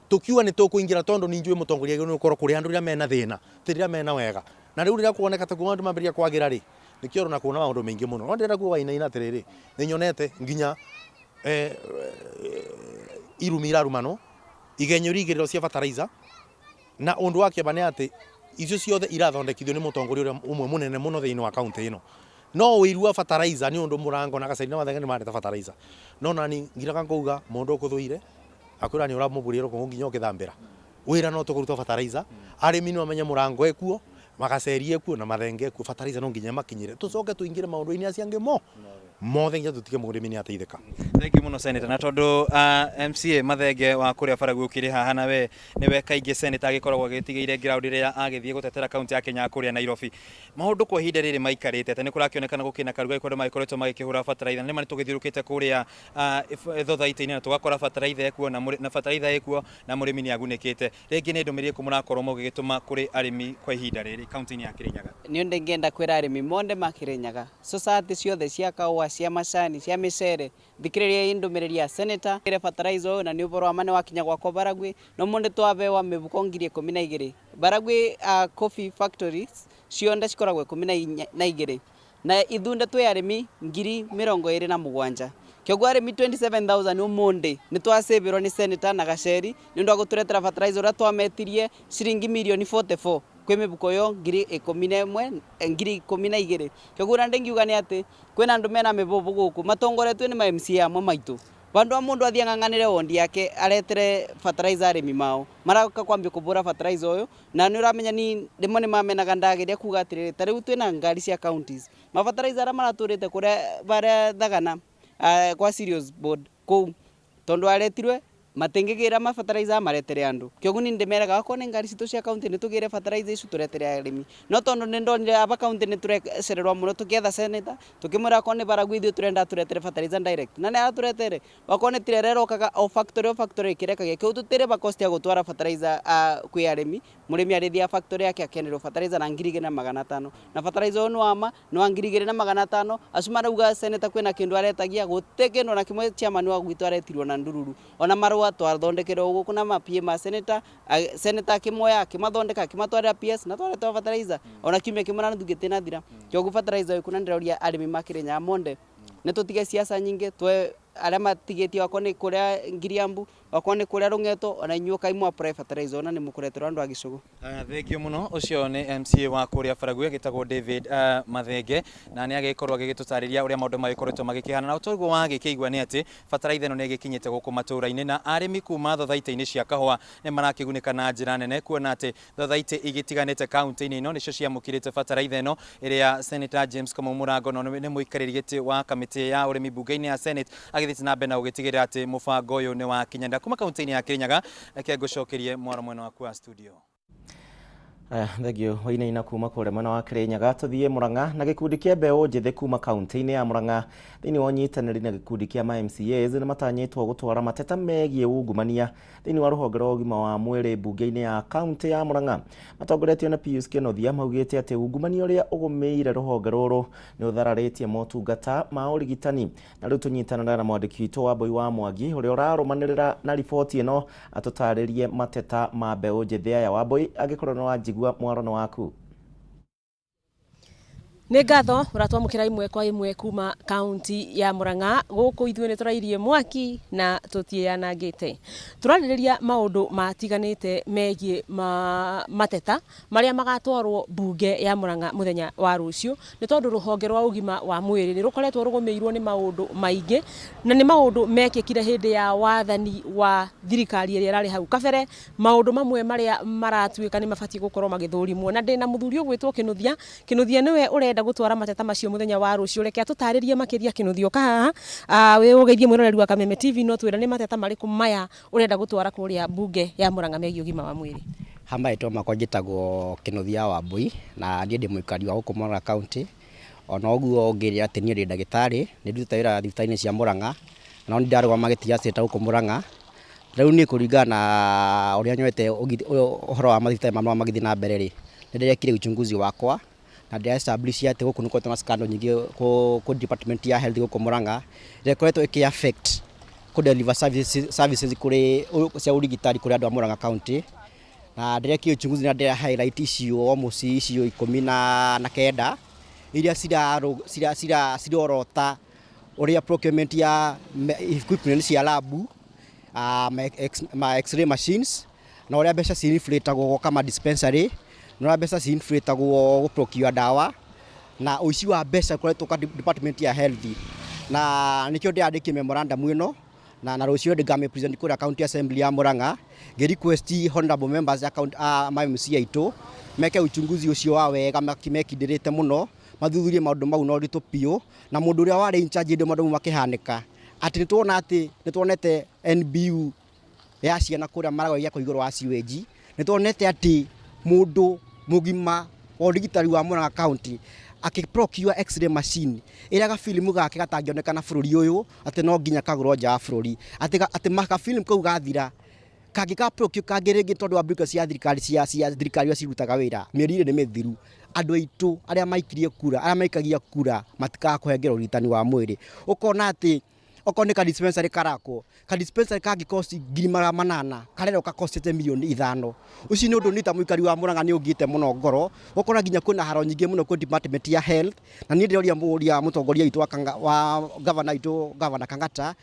tukiuga nĩ tũkũingĩra tondũ nĩ njũĩ mũtongoria agĩrĩirwo nĩ gũkorwo kũrĩ andũ rĩrĩa mena thĩna, ti rĩrĩa mena wega. Na rĩu rĩrĩa kuoneka ta kuo andũ mambĩrĩria kwagĩra rĩ, nĩkĩo ũrona kuona maũndũ maingĩ mũno. No ndĩrenda kuga Wainaina atĩrĩrĩ, nĩ nyonete nginya irumi irarumanwo, igenyo igĩrĩro cia fertilizer, na ũndũ wa kĩeba nĩ atĩ icio ciothe irathondekithio nĩ mũtongoria ũrĩa ũmwe mũnene mũno thĩinĩ wa kaunti ĩno. No ũiru wa fertilizer nĩ ũndũ Mũrango na Gaceri na Mathenge nĩ mareta fertilizer, no nani ngiraga ngauga mũndũ ũkũthũire akwĩra nĩ ũramũburĩra rũkũngũ nginya ũkĩthambĩra. Wĩra no tũkũruta fertilizer, arĩmi no mamenye Mũrango ekuo, Magaceri ekuo na Mathenge ekuo, fertilizer no nginya makinyĩre, tũcoke tũingĩre maũndũ-inĩ acio angĩ mo mothe nginya tũtige mũrĩmi nĩ ateithĩka. Thank you mũno, Senator. Na tondũ MCA Mathenge wa kũrĩa Baragwi ũkĩrĩ haha, na we nĩwe kaingĩ Senator agĩkoragwo agĩtigĩire ground rĩrĩa agĩthiĩ gũtetera kaunti ya Kenya kũrĩa Nairobi. Maũndũ kwa ihinda rĩrĩ maikarĩte atĩa? Nĩ kũrakĩonekana gũkĩna karugarĩ kwa andũ magĩkoretwo magĩkĩhũra bataraitha. Nĩ ma nĩ tũgĩthiũrũkĩte kũrĩa thothaitĩ-inĩ na tũgakora bataraitha ĩkuo na bataraitha ĩkuo na mũrĩmi nĩ agunĩkĩte. Rĩngĩ nĩ ndũmĩrĩri ĩrĩkũ mũrakorwo mũgĩgĩtũma kũrĩ arĩmi kwa ihinda rĩrĩ kaunti-inĩ ya Kĩrĩnyaga? Nĩ ũndũ ingĩenda kwĩra arĩmi monde ma Kĩrĩnyaga, society ciothe cia kahũa, cia macani, cia mĩcere, thikĩrĩriai ndũmĩrĩri ya senator, ĩre fertilizer ũyũ na nĩ ũboro wa ma nĩ wakinya gwakwa Baragwi, no mũndũ twabewa mĩbuko 12,000. Baragwi coffee factories cionde cikoragwo 12 na ithunde twĩ arĩmi 27,000. Kĩoguo arĩmi 27,000 ũmũndĩ nĩ twacĩbĩrwo nĩ senator na Gaceri nĩ ũndũ wa gũtũretera fertilizer ũrĩa twametirie ciringi mirioni 44 kwĩ mĩbuko ĩyo 11,000, 12,000. Kĩoguo ũrĩa ndĩngiuga nĩ atĩ kwĩna andũ mena mĩbũbũ gũkũ matongoretio nĩ ma MCA amwe maitũ. Vandu a mundu athie ang'ang'anire wondi yake aretere fertilizer arĩmi mao marauka kwambia kũbũra fertilizer ũyũ, na nĩ ũramenya ni rĩmwe nĩ mamenaga. Ndageria kuga atĩrĩrĩ, ta rĩu twĩna ngari cia counties, ma fertilizer arĩa maratũrĩte kũrĩa barĩa Thagana, kwa cereals board kũu, tondũ aretirwe matingĩgĩra ma fertilizer maretere andũ. Kĩoguo niĩ ndĩmeraga akorwo nĩ ngari citũ cia county nĩ tũgĩre fertilizer icio tũretere arĩmi, no tondũ nĩ ndonire aba county nĩ tũrecererwo mũno tũkĩetha senator, tũkĩmwĩra akorwo nĩ Baragwi ithuĩ tũrenda atũretere fertilizer direct na nĩ aratũretere. Okorwo nĩ tirere ĩrokaga o factory, o factory ĩkĩrekagia kĩu, tũtirĩ ba cost ya gũtwara fertilizer kwĩ arĩmi. Mũrĩmi arĩthiaga factory yake akenerwo fertilizer na 2,500, na fertilizer ũyũ nĩ wa ma, nĩ wa 2,500. Acio marauga senator kwĩna kĩndũ aretagia, gũtirĩ kĩndũ ona kĩmwe chairman wa gwitũ aretirwo na ndururu. Ona marũa twathondekerwo gũkũ na ma PA ma senator, senator akĩmoya, akĩmathondeka, akĩmatwarĩra PS na twaretwo fertilizer ona kiumia kĩmwe na nuthu gĩtinathira. Kĩoguo fertilizer ĩyo kuna ndĩroria arĩmi ma Kĩrĩnyaga monde nĩ tũtige siasa nyingĩ, twe arĩa matigĩtie, okorwo nĩ kũrĩa Ngiriambu, okorwo nĩ kũrĩa Rũng'eto, ona inyuĩ ũkai mũ apply fertilizer ona nĩ mũkũreterwo andũ a gĩcũgũ. Thengiũ mũno. Ũcio nĩ MCA wa kũrĩa Baragwi agĩtagwo David Mathenge, na nĩ agĩkorwo agĩgĩtũtarĩria ũrĩa maũndũ magĩkoretwo magĩkĩhana. Na ũtoguo wagĩkĩigua nĩ atĩ bataraitha ĩno nĩ ĩgĩkinyĩte gũkũ matũũra-inĩ, na arĩmi kuma thothaitĩ-inĩ cia kahũa nĩ marakĩgunĩka na njĩra nene, kuona atĩ thothaitĩ igĩtiganĩte kaunti-inĩ ĩno nĩcio ciamũkĩrĩte bataraitha ĩno ĩrĩa Senator James Kamau Mũrango, no nĩ mũikarĩri gĩtĩ wa kamĩtĩ ya ũrĩmi mbunge-inĩ ya Senate, agĩthiĩte na mbere na gũgĩtigĩrĩra atĩ mũbango ũyũ nĩ wakinyanĩra. Kuma kaunti-inĩ ya Kĩrĩnyaga, reke ngũcokerie mwaro mwena waku wa studio. Aya, thengio Wainaina kuma kũrĩa mwena wa Kĩrĩnyaga. Tũthiĩ Murang'a na gĩkundi kĩa mbeũ njĩthĩ kuma kaunti-inĩ ya Murang'a thĩinĩ wa ũnyitanĩri na gĩkundi kĩa ma MCAs nĩ matanyĩtwo gũtwara mateta megiĩ ungumania thĩinĩ wa rũhonge rwa ũgima wa mwĩrĩ mbunge-inĩ ya kaunti ya Murang'a. Matongoretio nĩ Pius Kĩnuthia maugĩte atĩ ungumania ũrĩa ũgũmĩire rũhonge rũrũ nĩ ũthararĩtie motungata ma ũrigitani. Na rĩu tũnyitanĩre na mwandĩki witũ Wambui wa Mwangi ũrĩa ũrarũmanĩrĩra na riboti ĩno atũtarĩrie mateta ma mbeũ njĩthĩ aya. Wambui, angĩkorwo nĩ wanjigua mwaro nĩ waku. Nĩ ngatho ũratwamũkĩra ĩmwe kwa ĩmwe kuma kaunti ya Murang'a. Gũkũ ithuĩ nĩ tũrairie mwaki na tũtiĩyanangĩte. Tũrarĩrĩria maũndũ matiganĩte megiĩ mateta marĩa magatwarwo mbunge ya Murang'a mũthenya wa rũciũ, nĩ tondũ rũhonge rwa ũgima wa mwĩrĩ nĩ rũkoretwo rũgũmĩirwo nĩ maũndũ maingĩ, na nĩ maũndũ mekĩkire hĩndĩ ya wathani wa thirikari ĩrĩa ĩrarĩ hau kabere, maũndũ mamwe marĩa maratuĩka nĩ mabatiĩ gũkorwo magĩthũrimwo. Na ndĩna mũthuri ũgwĩtwo Kĩnuthia. Kĩnuthia nĩwe ũrenda gũtwara mateta macio mũthenya wa rũciũ. Reke atũtarĩrie makĩria. Kĩnuthia, ũka haha wĩ ũgeithie mwĩroreri wa Kameme TV, no twĩra nĩ mateta marĩkũ maya ũrenda gũtwara kũrĩa mbunge ya Murang'a megiĩ ũgima wa mwĩrĩ. Ha marĩtwa makwa njĩtagwo Kĩnuthia Wambui, na niĩ ndĩ mũikari wa gũkũ Murang'a County. Ona ũguo ũngĩrĩa atĩ niĩ ndĩ ndagĩtarĩ, nĩ ndutĩte wĩra thibitarĩ-inĩ cia Murang'a, no nĩ ndarũgama gĩtĩ gĩa senator gũkũ Murang'a. Rĩu niĩ kũringana na ũrĩa nyonete ũhoro wa mathibitarĩ ma Murang'a magĩthiĩ na mbere rĩ, nĩ ndĩrekire uchunguzi wakwa na ndĩra establish atĩ gũkũ nĩ gũkoretwo na scandal nyingĩ kũ department ya health gũkũ Murang'a, ĩrĩa ĩkoretwo ĩkĩ affect kũ deliver services kũrĩ cia ũrigitani kũrĩ andũ a Murang'a County. Na ndĩrekire uchunguzi na ndĩra highlight icio almost icio 19 iria cirorota ũrĩa procurement ya equipment cia lab, ma x-ray machines, na ũrĩa mbeca ci-inflatagwo gwaka ma dispensary, na ũrĩa mbeca ci-inflatagwo gũ procure ndawa, na ũici wa mbeca ũkoretwo ka department ya health. Na nĩkĩo ndĩrandĩkia memorandum ĩno, na rũciũ ndĩngame present kũrĩa county assembly ya Murang'a, ngĩ request honorable members ya county, ma MCA aitũ meke uchunguzi ũcio wa wega, mekindĩrĩte mũno, mathuthurie maũndũ mau na ũritũ biũ, na mũndũ ũrĩa warĩ in charge hĩndĩ maũndũ mau makĩhanĩka, atĩ nĩ tuona atĩ nĩ tuonete NBU ya ciana kũrĩa Maragwa ĩgĩakwo igũrũ wa sewage, nĩ tuonete atĩ mũndũ mũgima wa ũrigitani wa Murang'a County akĩ procure x-ray machine ĩrĩa gafilimu gake gatangĩonekana bũrũri ũyũ, atĩ no nginya kagũrwo nja wa bũrũri, atĩ gafilimu kau gathira kangĩ ka procure kangĩ rĩngĩ, tondũ wa bureaucracy ya thirikari cia thirikari iria cirutaga wĩra, mĩeri 2 nĩ mĩthiru. Andũ aitũ arĩa maikirie kura, arĩa maikagia kura, matikakũhengera ũrigitani wa mwĩrĩ. Ũkona atĩ okorwo nĩ ka dispensary karakwo, ka dispensary kangĩ cost 800,000, karerwo gakostĩte mirioni 5. Ũcio nĩ ũndũ niĩ ta mũikari wa Murang'a nĩ ũngĩte mũno ngoro. Ũkona nginya kwĩna haro nyingĩ mũno kwĩ department ya health, na niĩ ndĩroria mũria mũtongoria witũ wa governor witũ, Governor Kang'ata,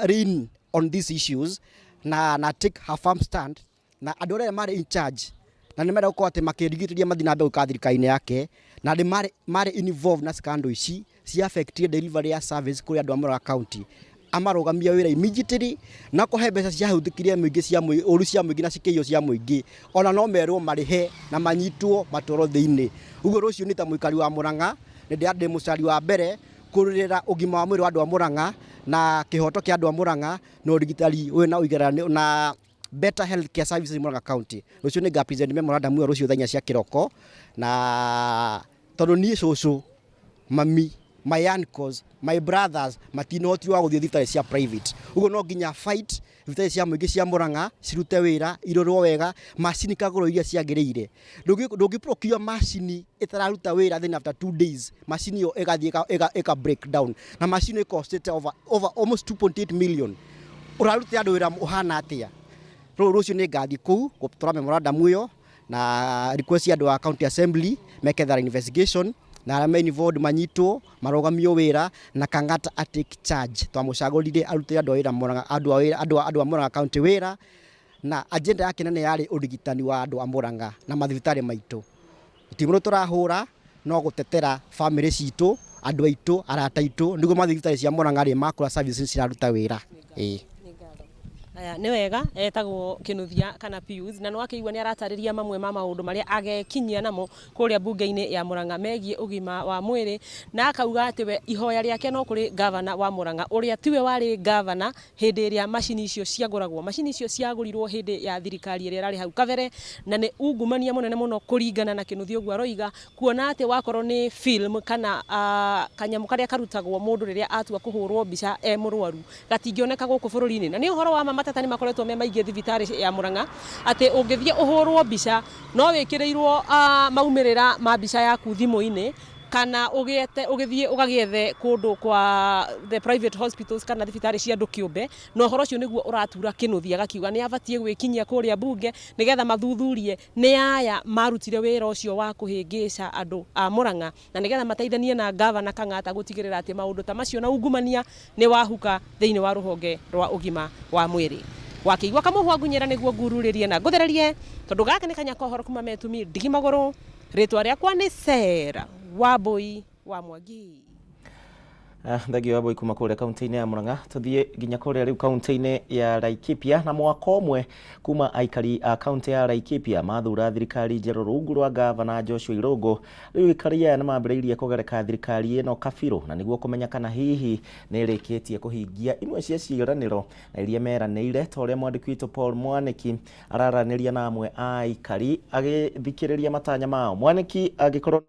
rein on these issues na take her firm stand, na andũ arĩa marĩ in charge na nĩ marenda gũkorwo atĩ makĩrigĩrĩria mathiĩ na mbere gũikara thirikari-inĩ yake, na nĩ marĩ involved na scandal ici cia affectire delivery ya service kũrĩ andũ a Murang'a County, amarũgamie wĩra immediately, na kũhe mbeca ciahũthĩkire mũingĩ cia ũru cia mũingĩ na cikĩiywo cia mũingĩ, ona no merwo marĩhe na manyitwo matwarwo thĩinĩ. Ũguo rũciũ nĩ ta mũikari wa Murang'a nĩ ndĩ mũcari wa mbere kũrũĩrĩra ũgima wa mwĩrĩ wa andũ a Murang'a na kĩhoto kĩa andũ a Murang'a na ũrigitani wĩna ũigananu na better health care services in Murang'a County. Rũciũ nĩ nga present memorandum ĩyo rũciũ thaa 4 cia kĩroko, na tondũ niĩ cũcũ, mami, my uncles, my brothers matina ũhoti wa gũthiĩ thibitarĩ cia private. Ũguo no nginya fight thibitarĩ cia mũingĩ cia Murang'a cirute wĩra, irorwo wega, macini kagũrwo iria ciagĩrĩire. Ndũngĩ procure macini ĩtararuta wĩra, then after 2 days macini ĩyo ĩgathiĩ ĩka break down, na macini ĩyo ĩcostĩte over almost 2.8 million. Ũrarutĩra andũ wĩra ũhana atĩa? Rĩu rũciũ nĩ ngathiĩ kũu gũtwara memorandum ĩyo na request andũ a county assembly meke thorough investigation, na arĩa me involved manyitwo, marũgamio wĩra, na Kang'ata a take charge. Twamũcagũrire arutĩre andũ a wĩra Murang'a, andũ a wĩra, andũ a Murang'a County wĩra, na agenda yake nene yarĩ ũrigitani wa andũ a Murang'a na mathibitarĩ maitũ. Ti mũndũ tũrahũra, no gũtetera family citũ, andũ aitũ, arata aitũ, nĩguo mathiĩ thibitarĩ cia Murang'a rĩ makũra services ciraruta wĩra. Ĩĩ. Aya, nĩ wega etagwo Kinuthia kana Pius, na nĩwakĩigua nĩ aratarĩria mamwe ma maũndũ marĩa agekinyia namo kũrĩa mbunge-inĩ ya Murang'a megiĩ ũgima wa mwĩrĩ, na akauga atĩ we ihoya rĩake no kũrĩ gavana wa Murang'a ũrĩa tiwe warĩ gavana hĩndĩ ĩrĩa macini icio ciagũragwo. Macini icio ciagũrirwo hĩndĩ ya thirikari ĩrĩa ĩrarĩ hau kabere, na nĩ ungumania mũnene mũno kũringana na Kinuthia ũguo aroiga, kuona atĩ wakorwo nĩ film kana kanyamũ karĩa karutagwo mũndũ rĩrĩa atua kũhũrwo mbica e mũrwaru gatingĩoneka gũkũ bũrũri-inĩ. Na nĩ ũhoro wa ma matata nĩ makoretwo me maingĩ thibitarĩ ya Murang'a, atĩ ũngĩthiĩ ũhũrwo mbica no wĩkĩrĩirwo maumĩrĩra ma mbica yaku thimũ-inĩ, kana ũgĩthiĩ ũgagĩethe kũndũ kwa the private hospitals kana thibitarĩ cia andũ kĩũmbe. Na ũhoro ũcio nĩguo ũratura Kinuthia, agakiuga nĩ abatiĩ gwĩkinyia kũrĩa mbunge nĩgetha mathuthurie nĩ aya marutire wĩra ũcio wa kũhĩngĩca andũ a Murang'a, na nĩgetha mateithanie na gavana Kang'ata gũtigĩrĩra atĩ maũndũ ta macio na ungumania nĩ wahuka thĩinĩ wa rũhonge rwa ũgima wa mwĩrĩ. Wakĩigua kamũhwa ngunyĩra nĩguo ngururĩrie na ngũthererie, tondũ gaka nĩ kanya kohoro kuma Metumi ndigi magũrũ. Rĩtwa rĩakwa nĩ Sarah Wambui wa Mwangi. Thengio Wambui kuma kũrĩa kaunti-inĩ ya Murang'a. Tuthiĩ nginya kũrĩa rĩu kaunti-inĩ ya Laikipia, na mwaka ũmwe kuma aikari a kaunti ya Laikipia mathura thirikari njerũ rungu rwa gavana Joshua Irũngũ. Rĩu aikari aya nĩ mambĩrĩirie kũgereka thirikari ĩno kabirũ, na nĩguo kũmenya kana hihi nĩ ĩrĩkĩtie kũhingia imwe cia ciĩranĩro na iria meranĩire, ta ũrĩa mwandĩki witũ Paul Mwanĩki araranĩria na amwe a aikari agĩthikĩrĩria matanya mao. Mwanĩki, angĩkorwo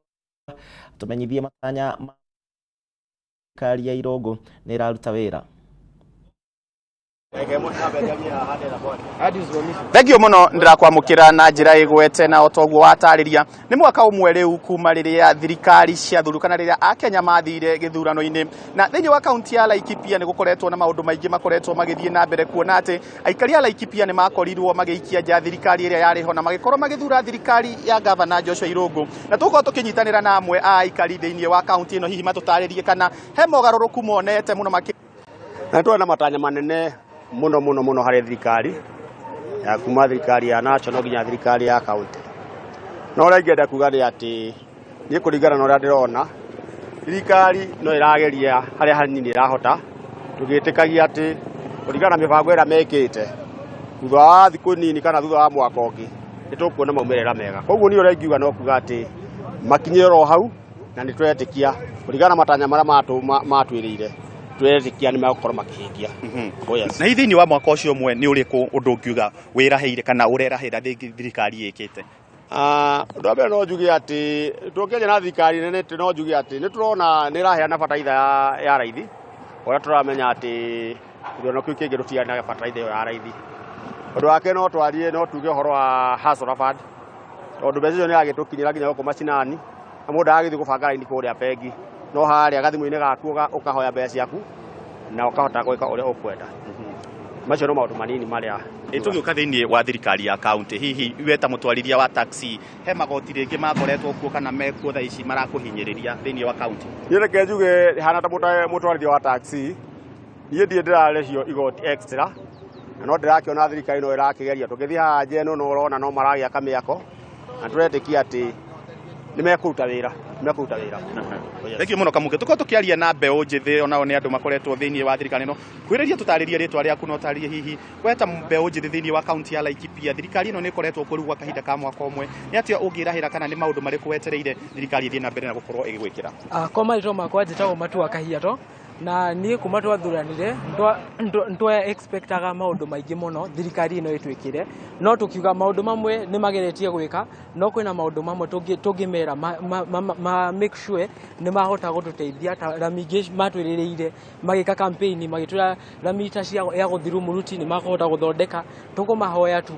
tũmenyithie matanya ma thirikari ya Irũngũ nĩ ĩraruta wĩra. Thengio muno, ndĩrakwamũkĩra na njĩra ĩgwete, na o toguo watarĩria nĩ mwaka ũmwe rĩu kuma rĩrĩa thirikari ciathuru kana rĩrĩa akenya mathire gĩthurano-inĩ, na thĩinĩ wa kaunti ya Laikipia nĩ gũkoretwo na maũndũ maingĩ makoretwo magĩthiĩ na mbere, kuona atĩ aikari a Laikipia nĩ makorirwo magĩikia nja thirikari ĩrĩa yarĩ ho na magĩkorwo magĩthura thirikari ya gavana Joshua Irũngũ. Na tũgũkorwo tũkĩnyitanĩra na amwe a aikari thĩinĩ wa kaunti ĩno, hihi matũtarĩrie kana he mogarũrũku monete mũno makĩ Na nĩ na matanya manene mũno mũno mũno harĩ thirikari ya kuma thirikari ya national nginya thirikari ya county. No ũrĩa ingĩenda kuga nĩ atĩ niĩ kũringana na ũrĩa ndĩrona, thirikari no ĩrageria harĩa hanini ĩrahota, tũgĩtĩkagia atĩ kũringana na mĩbango ĩrĩa mekĩte, thutha wa thikũ nini kana thutha wa mwaka ũngĩ nĩ tũkuona maumĩrĩra mega. Koguo niĩ ũrĩa ingiuga no kuga atĩ makinyĩre oro hau, na nĩ tũretĩkia kũringana na matanya marĩa matwĩrĩire, twĩretĩkia nĩ megũkorwo makĩhingia. Oh, yes. Na hihi thĩinĩ wa mwaka ũcio ũmwe nĩ ũrĩkũ ũndũ ũngiuga wĩrahĩire kana ũrerahĩra thirikari ĩkĩte? Ũndũ wa mbere no njuge atĩ tũngĩaria na thirikari nene, no njuge atĩ nĩ tũrona nĩ ĩraheana bataraitha ya raithi, ũrĩa tũramenya atĩ gĩthurano kĩu kĩngĩ tũtiarĩ na bataraitha ĩyo ya raithi. Ũndũ wa kerĩ no twarie, no tuge ũhoro wa Hustler Fund, tondũ mbeca icio nĩ iragĩtũkinyĩra nginya gũkũ macinani, na mũndũ aragĩthiĩ gũbanga raini kũrĩa bengi, no harĩa gathimũ-inĩ gaku ũkahoya mbeca ciaku na ũkahota gwĩka ũrĩa ũkwenda. Macio no maũndũ manini marĩa Tũgĩũka thĩinĩ wa thirikari ya kaunti, hihi we ta mũtwarithia wa taxi he magoti rĩngĩ makoretwo kuo kana mekuo thaa ici marakũhinyĩrĩria thĩinĩ wa kaunti? Niĩ reke njuge hana ta mũtwarithia wa taxi, niĩ ndirĩ ndĩrarĩhio igoti extra, na no ndĩrakĩona thirikari no ĩrakĩgeria. Tũngĩthiĩ haha Njeno no ũrona no maragĩaka mĩako, na tũretĩkia atĩ nĩ mekũruta wĩra, nĩ mekũruta wĩra. Thengio mũno Kamũke. Tũkorwo tũkĩaria na mbeũ njĩthĩ, onao nĩ andũ makoretwo thĩinĩ wa thirikari ĩno. Kwĩrĩria tũtarĩrie rĩtwa rĩaku na ũtarĩrie hihi we ta mbeũ njĩthĩ thĩinĩ wa kaunti ya Laikipia, thirikari ĩno nĩ ĩkoretwo kuo rĩu gwa kahinda ka mwaka ũmwe, nĩ atĩa ũngĩrahĩra kana nĩ maũndũ marĩkũ wetereire thirikari ĩthiĩ na mbere na gũkorwo ĩgĩgwĩkĩra? Kwa marĩtwa makwa njĩtagwo Matua Kahiato, na niĩ kuma twathuranire ntwa expectaga maũndũ maingĩ mũno thirikari ĩno ĩtwĩkĩre, no tũkiuga maũndũ mamwe nĩ mageretie gwĩka, no kwĩna maũndũ mamwe tũngĩmera ma make sure nĩ mahota gũtũteithia, ta rami ingĩ matwĩrĩrĩire magĩka campaign, magĩtwĩra rami ta cia ya gũthiĩ Rumuruti nĩ makũhota gũthondeka. Tũkũmahoya tu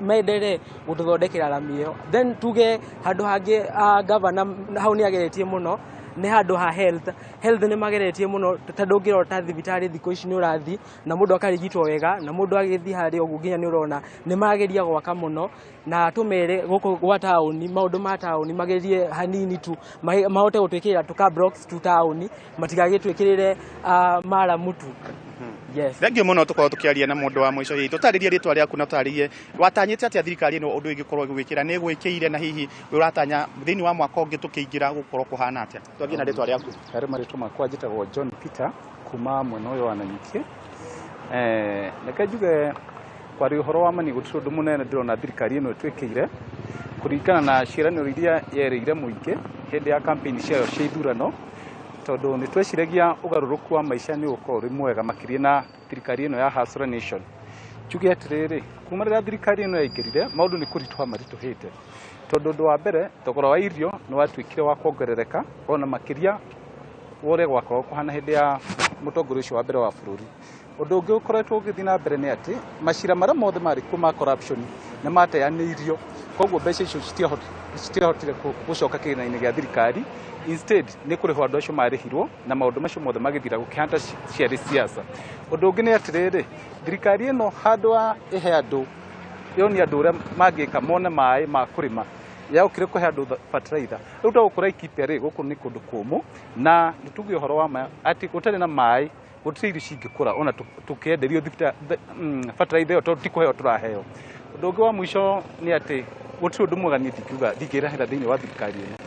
menderee gũtũthondekera rami ĩyo. Then tuge handũ hangĩ, gavana hau nĩ ageretie mũno nĩ handũ ha health. Health nĩ mageretie mũno, tondũ ũngĩrora thibitarĩ thikũ ici nĩ ũrathiĩ na mũndũ akarigitwo wega, na mũndũ agĩthiĩ harĩa ũguo nginya nĩ ũrona nĩ mageria gwaka mũno. Na tũmere gũkũ gwa taũni, maũndũ ma taũni magerie hanini tu, mahote gũtwĩkĩrĩra tũka blocks tu taũni, matigagĩtwĩkĩrĩre maramu tu. Yes. Thengio mũno. Tũkorwo tũkĩaria na mũndũ wa mũico, hihi tũtarĩrie rĩtwa rĩaku na tũtarĩrie watanyĩte atĩa thirikari ĩno ũndũ ĩngĩkorwo ĩgwĩkĩra, nĩ ĩgwĩkĩire, na hihi ũratanya thĩinĩ wa mwaka ũngĩ tũkĩingĩra gũkorwo kũhana atĩa? Twambie na rĩtwa rĩaku. Harĩ marĩtwa makwa njĩtagwo John Peter kuma mwena ũyũ wa Nanyuki. Reke njuge kwaria ũhoro wa mani gũtirĩ ũndũ mũnene ndĩrona thirikari ĩno ĩtwĩkĩire kũringana na ciĩranĩro iria yerĩire mũingĩ hĩndĩ ya campaign ciayo cia ithurano, tondũ nĩ tweciragia ũgarũrũku wa maica nĩ ũgũkorwo ũrĩ mwega makĩria na thirikari ĩno ya Hustler Nation. Njuge atĩrĩrĩ, kuma rĩrĩa thirikari ĩno yaingĩrire maũndũ nĩ kũritũha maritũhĩte, tondũ ũndũ wa mbere thogora wa irio nĩ watuĩkire wa kuongerereka ona makĩria wa ũrĩa gwakoragwo kũhana hĩndĩ ya mũtongoria ũcio wa mbere wa bũrũri. Ũndũ ũngĩ ũkoretwo ũgĩthiĩ na mbere nĩ atĩ macira marĩa mothe marĩ kuo ma corruption nĩ mateanĩirio, koguo mbeca icio citiahotire gũcoka kĩgĩna-inĩ gĩa thirikari. Instead nĩ kũrĩhwo andũ acio marĩhirwo na maũndũ macio mothe magĩthira gũkĩhana ciarĩ siasa. Ũndũ ũngĩ nĩ atĩrĩrĩ, thirikari ĩno handũ ha ĩhe andũ yonie andũ ũrĩa mangĩka mone maĩ ma kũrĩma, yaokire kũhe andũ fertilizer. Rĩu ta gũkũ Laikipia rĩ, gũkũ nĩ kũndũ kũmũ na nĩ tuge ũhoro wa ma atĩ gũtarĩ na maĩ gũtirĩ irio cingĩkũra ona tũkĩenderio fertilizer ĩyo tondũ ti kũheo tũraheo. Ũndũ ũngĩ wa mũico nĩ atĩ gũtirĩ ũndũ mwega niĩ ndingiuga ndingĩrahĩra thĩinĩ wa thirikari ĩno.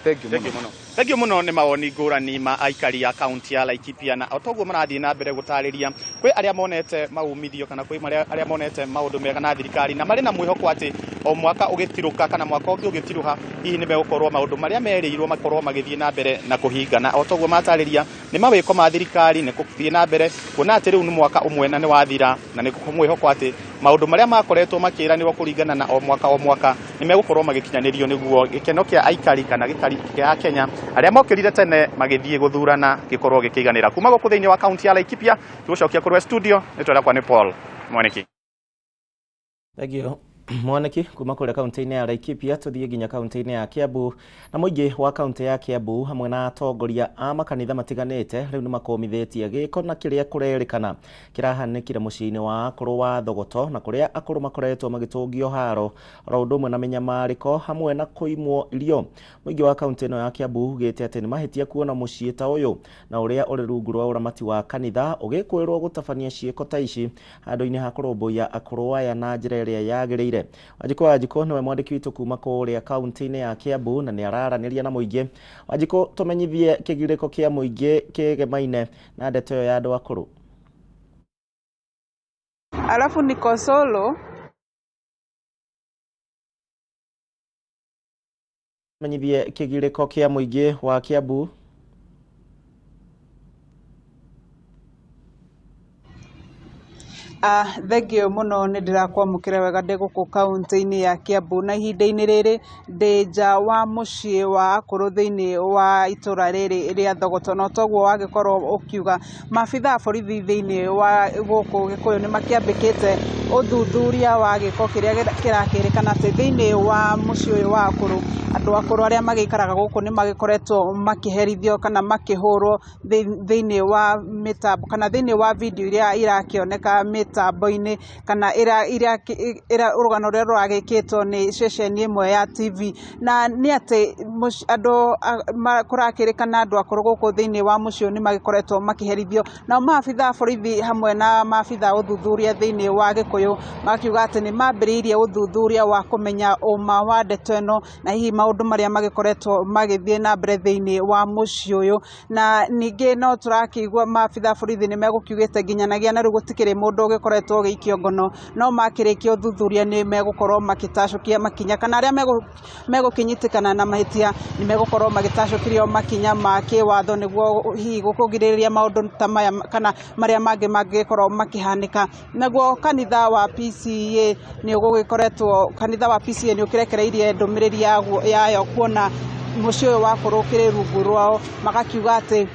Thank you mũno. Thank you mũno. Nĩ mawoni ngũrani ma aikari a kaunti ya Laikipia, na o toguo marathiĩ na mbere gũtarĩria kwĩ arĩa monete maumithio kana kwĩ arĩa monete maũndũ mega na thirikari, na marĩ na mwĩhoko atĩ o mwaka ũgĩtirũka kana mwaka ũngĩ ũgĩtirũha hihi nĩ megũkorwo maũndũ marĩa merĩirwo makorwo magĩthiĩ na mbere na kũhinga. Na o toguo matarĩria nĩ mawĩko ma thirikari nĩ gũthiĩ na mbere kuona atĩ rĩu nĩ mwaka ũmwe na nĩ wathira, na nĩ mwĩhoko atĩ maũndũ marĩa makoretwo makĩranĩrwo kũringana na o mwaka o mwaka nĩ megũkorwo magĩkinyanĩrio nĩguo gĩkeno kĩa aikari kana gĩkari kĩa Kenya arĩa mokĩrire tene magĩthiĩ gũthurana gĩkorwo gĩkĩiganĩra. Kuma gũkũ thĩinĩ wa kaunti ya Laikipia tũgũcokia kũrĩ studio nĩ tũrekwa nĩ Paul Mwaniki. Thank you Mwaniki. Kuma kũrĩa kaunti-inĩ ya Laikipia tũthiĩ nginya kaunti-inĩ ya Kiambu, na mũingĩ wa kaunti ya Kiambu hamwe na atongoria a makanitha matiganĩte rĩu nĩ makũmithĩtie gĩko na kĩrĩa kũrerĩkana kĩrahanĩkire mũciĩ-inĩ wa akũrũ wa Thogoto, na kũrĩa akũrũ makoretwo magĩtũngio haro oro ũndũ ũmwe na mĩnyamarĩko hamwe na kũimwo irio. Mũingĩ wa kaunti ĩno ya Kiambu ugĩte atĩ nĩ mahĩtia kuona mũciĩ ta ũyũ na ũrĩa ũrĩ rungu rwa ũramati wa kanitha ũgĩkwĩrwo gũtabania ciĩko ta ici handũ-inĩ ha kũrũmbũiya akũrũ aya na njĩra ĩrĩa yagĩrĩire. Wanjikũ Wanjikũ nĩwe mwandĩki witũ kuma kũrĩa kaunti-inĩ ya Kiambu na nĩ araranĩria na mũingĩ. Wanjikũ, tũmenyithie kĩgirĩko kĩa mũingĩ kĩgemaine na ndeto ĩyo ya andũ akũrũ. Alafu niko solo. Menyithie kĩgirĩko kĩa mũingĩ wa Kiambu. Thengio mũno, nĩ ndĩrakwamũkĩra wega ndĩ gũkũ kaunti-inĩ ya Kiambu, na ihinda-inĩ rĩrĩ ndĩ nja wa mũciĩ wa akũrũ thĩinĩ wa itũra rĩrĩ rĩa Thogoto. Na toguo wagĩkorwo ũkiuga, maabitha a borithi thĩinĩ wa gũkũ Gĩkũyũ nĩ makĩambĩkĩte ũthuthuria wa gĩko kĩrĩa kĩrakĩrĩkana atĩ thĩinĩ wa mũciĩ ũyũ wa akũrũ, andũ akũrũ arĩa magĩikaraga gũkũ nĩ magĩkoretwo makĩherithio kana makĩhũrwo thĩinĩ wa mĩtambo kana thĩinĩ wa video iria irakĩoneka mĩtambo-inĩ kana ĩra rũgano rũrĩa rũragĩkĩtwo nĩ ceceni ĩmwe ya TV. Na nĩ atĩ andũ kũrakĩrĩkana andũ akũrũ gũkũ thĩinĩ wa mũciĩ ũyũ nĩ magĩkoretwo makĩherithio. Nao maabitha a borithi hamwe na maabitha a ũthuthuria thĩinĩ wa Gĩkũyũ makiuga atĩ nĩ mambĩrĩirie ũthuthuria wa kũmenya ũma wa ndeto ĩno na hihi maũndũ marĩa magĩkoretwo magĩthiĩ na mbere thĩinĩ wa mũciĩ ũyũ. Na ningĩ no tũrakĩigua maabitha a borithi nĩ megũkiugĩte nginyanagia na rĩu gũtikĩrĩ mũndũ ũgĩkoretwo ũgĩikio ngono, no makĩrĩkia ũthuthuria nĩ megũkorwo magĩtacũkia makinya, kana arĩa megũkĩnyitĩkana na mahĩtia nĩ megũkorwo magĩtacũkĩrio makinya ma kĩwatho nĩguo hihi kũgirĩrĩria maũndũ ta maya kana marĩa mangĩ mangĩgĩkorwo makĩhanĩka. Naguo kanitha wa PCEA nĩ ũgũgĩkoretwo, kanitha wa PCEA nĩ ũkĩrekereirie ndũmĩrĩri yayo kuona mũciĩ ũyũ wa akũrũ ũkĩrĩ rungu rwao, magakiuga atĩ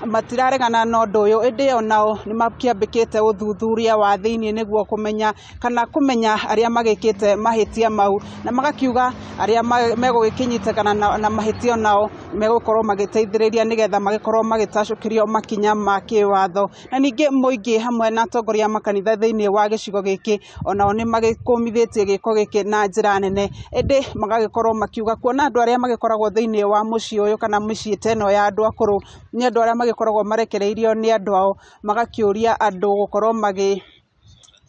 matiraregana na ũndũ ũyũ, ĩndĩ onao nĩ makĩambĩkĩte ũthuthuria wa thĩinĩ nĩguo kũmenya kana kũmenya arĩa magĩkĩte mahĩtia mau, na magakiuga arĩa megũgĩkĩnyitĩkana na mahĩtia nao megũkorwo magĩteithĩrĩria nĩgetha magĩkorwo magĩtacũkĩrio makinya ma kĩwatho. Na ningĩ mũingĩ hamwe na atongoria a makanitha thĩinĩ wa gĩcigo gĩkĩ onao nĩ magĩkũmithĩtie gĩko gĩkĩ na njĩra nene, ĩndĩ magagĩkorwo makiuga kuona andũ arĩa magĩkoragwo thĩinĩ wa mũciĩ ũyũ kana mĩciĩ ta ĩno ya andũ akũrũ nĩ andũ arĩa magĩkoragwo marekereirio nĩ andũ ao, magakĩũria andũ gũkorwo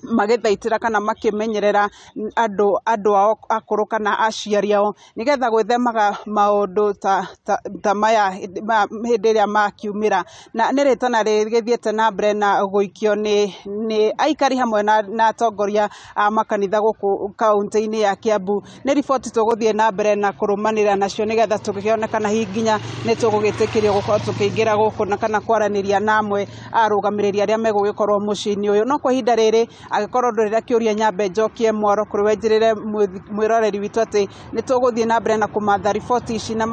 Magĩthaitĩra kana makĩmenyerera andũ andũ ao akũrũ kana aciari ao, nĩgetha gwĩthemaga maũndũ ta ta maya hĩndĩ ĩrĩa makiumĩra. Na nĩ rĩtana rĩgĩthiĩte na mbere na gũikio nĩ nĩ aikari hamwe na atongoria a makanitha gũkũ kaũntĩ-inĩ ya Kiambu. Nĩ riboti tũgũthiĩ na mbere na kũrũmanĩrĩra nacio, nĩgetha tũkĩone kana hihi nginya nĩ tũgũgĩtĩkĩrio gũkorwo tũkĩingĩra gũkũ na kana kwaranĩria na amwe arũgamĩrĩri arĩa megũgĩkorwo mũciĩ-inĩ ũyũ. No kwa ihinda rĩrĩ, angĩkorwo ndũrĩ na kĩũria, nyambe njokie mwaro kũrĩ we, njĩrĩre mwĩroreri witũ atĩ nĩ tũgũthiĩ na mbere na kũmatha riboti ici na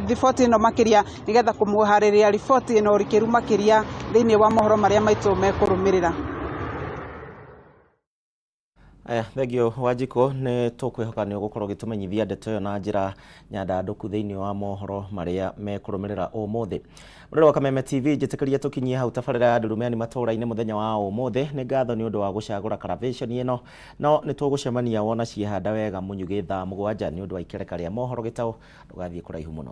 riboti ĩno makĩria, nĩgetha kũmũharĩrĩria riboti ĩno ũrikĩru makĩria thĩinĩ wa mohoro marĩa maitũ mekũrũmĩrĩra. Aya, thengio Wanjikũ, nĩ tũkwĩhoka nĩ ũgũkorwo ũgĩtũmenyithia ndeto ĩyo na njĩra nyandandũku thĩinĩ wa mohoro marĩa mekũrũmĩrĩra ũmũthĩ. Mũrori wa Kameme TV, njĩtĩkĩria tũkinyie hau tabarĩra ya Ndurumeni matũũra-inĩ mũthenya wa ũmũthĩ. Nĩ ngatho nĩ ũndũ wa gũcagũra karavĩconi ĩno, no nĩ tũgũcemania wona ciehanda wega mũnyugĩ thaa 7 nĩ ũndũ wa ikereka rĩa mohoro gĩtaũ. Ndũgathiĩ kũraihu mũno.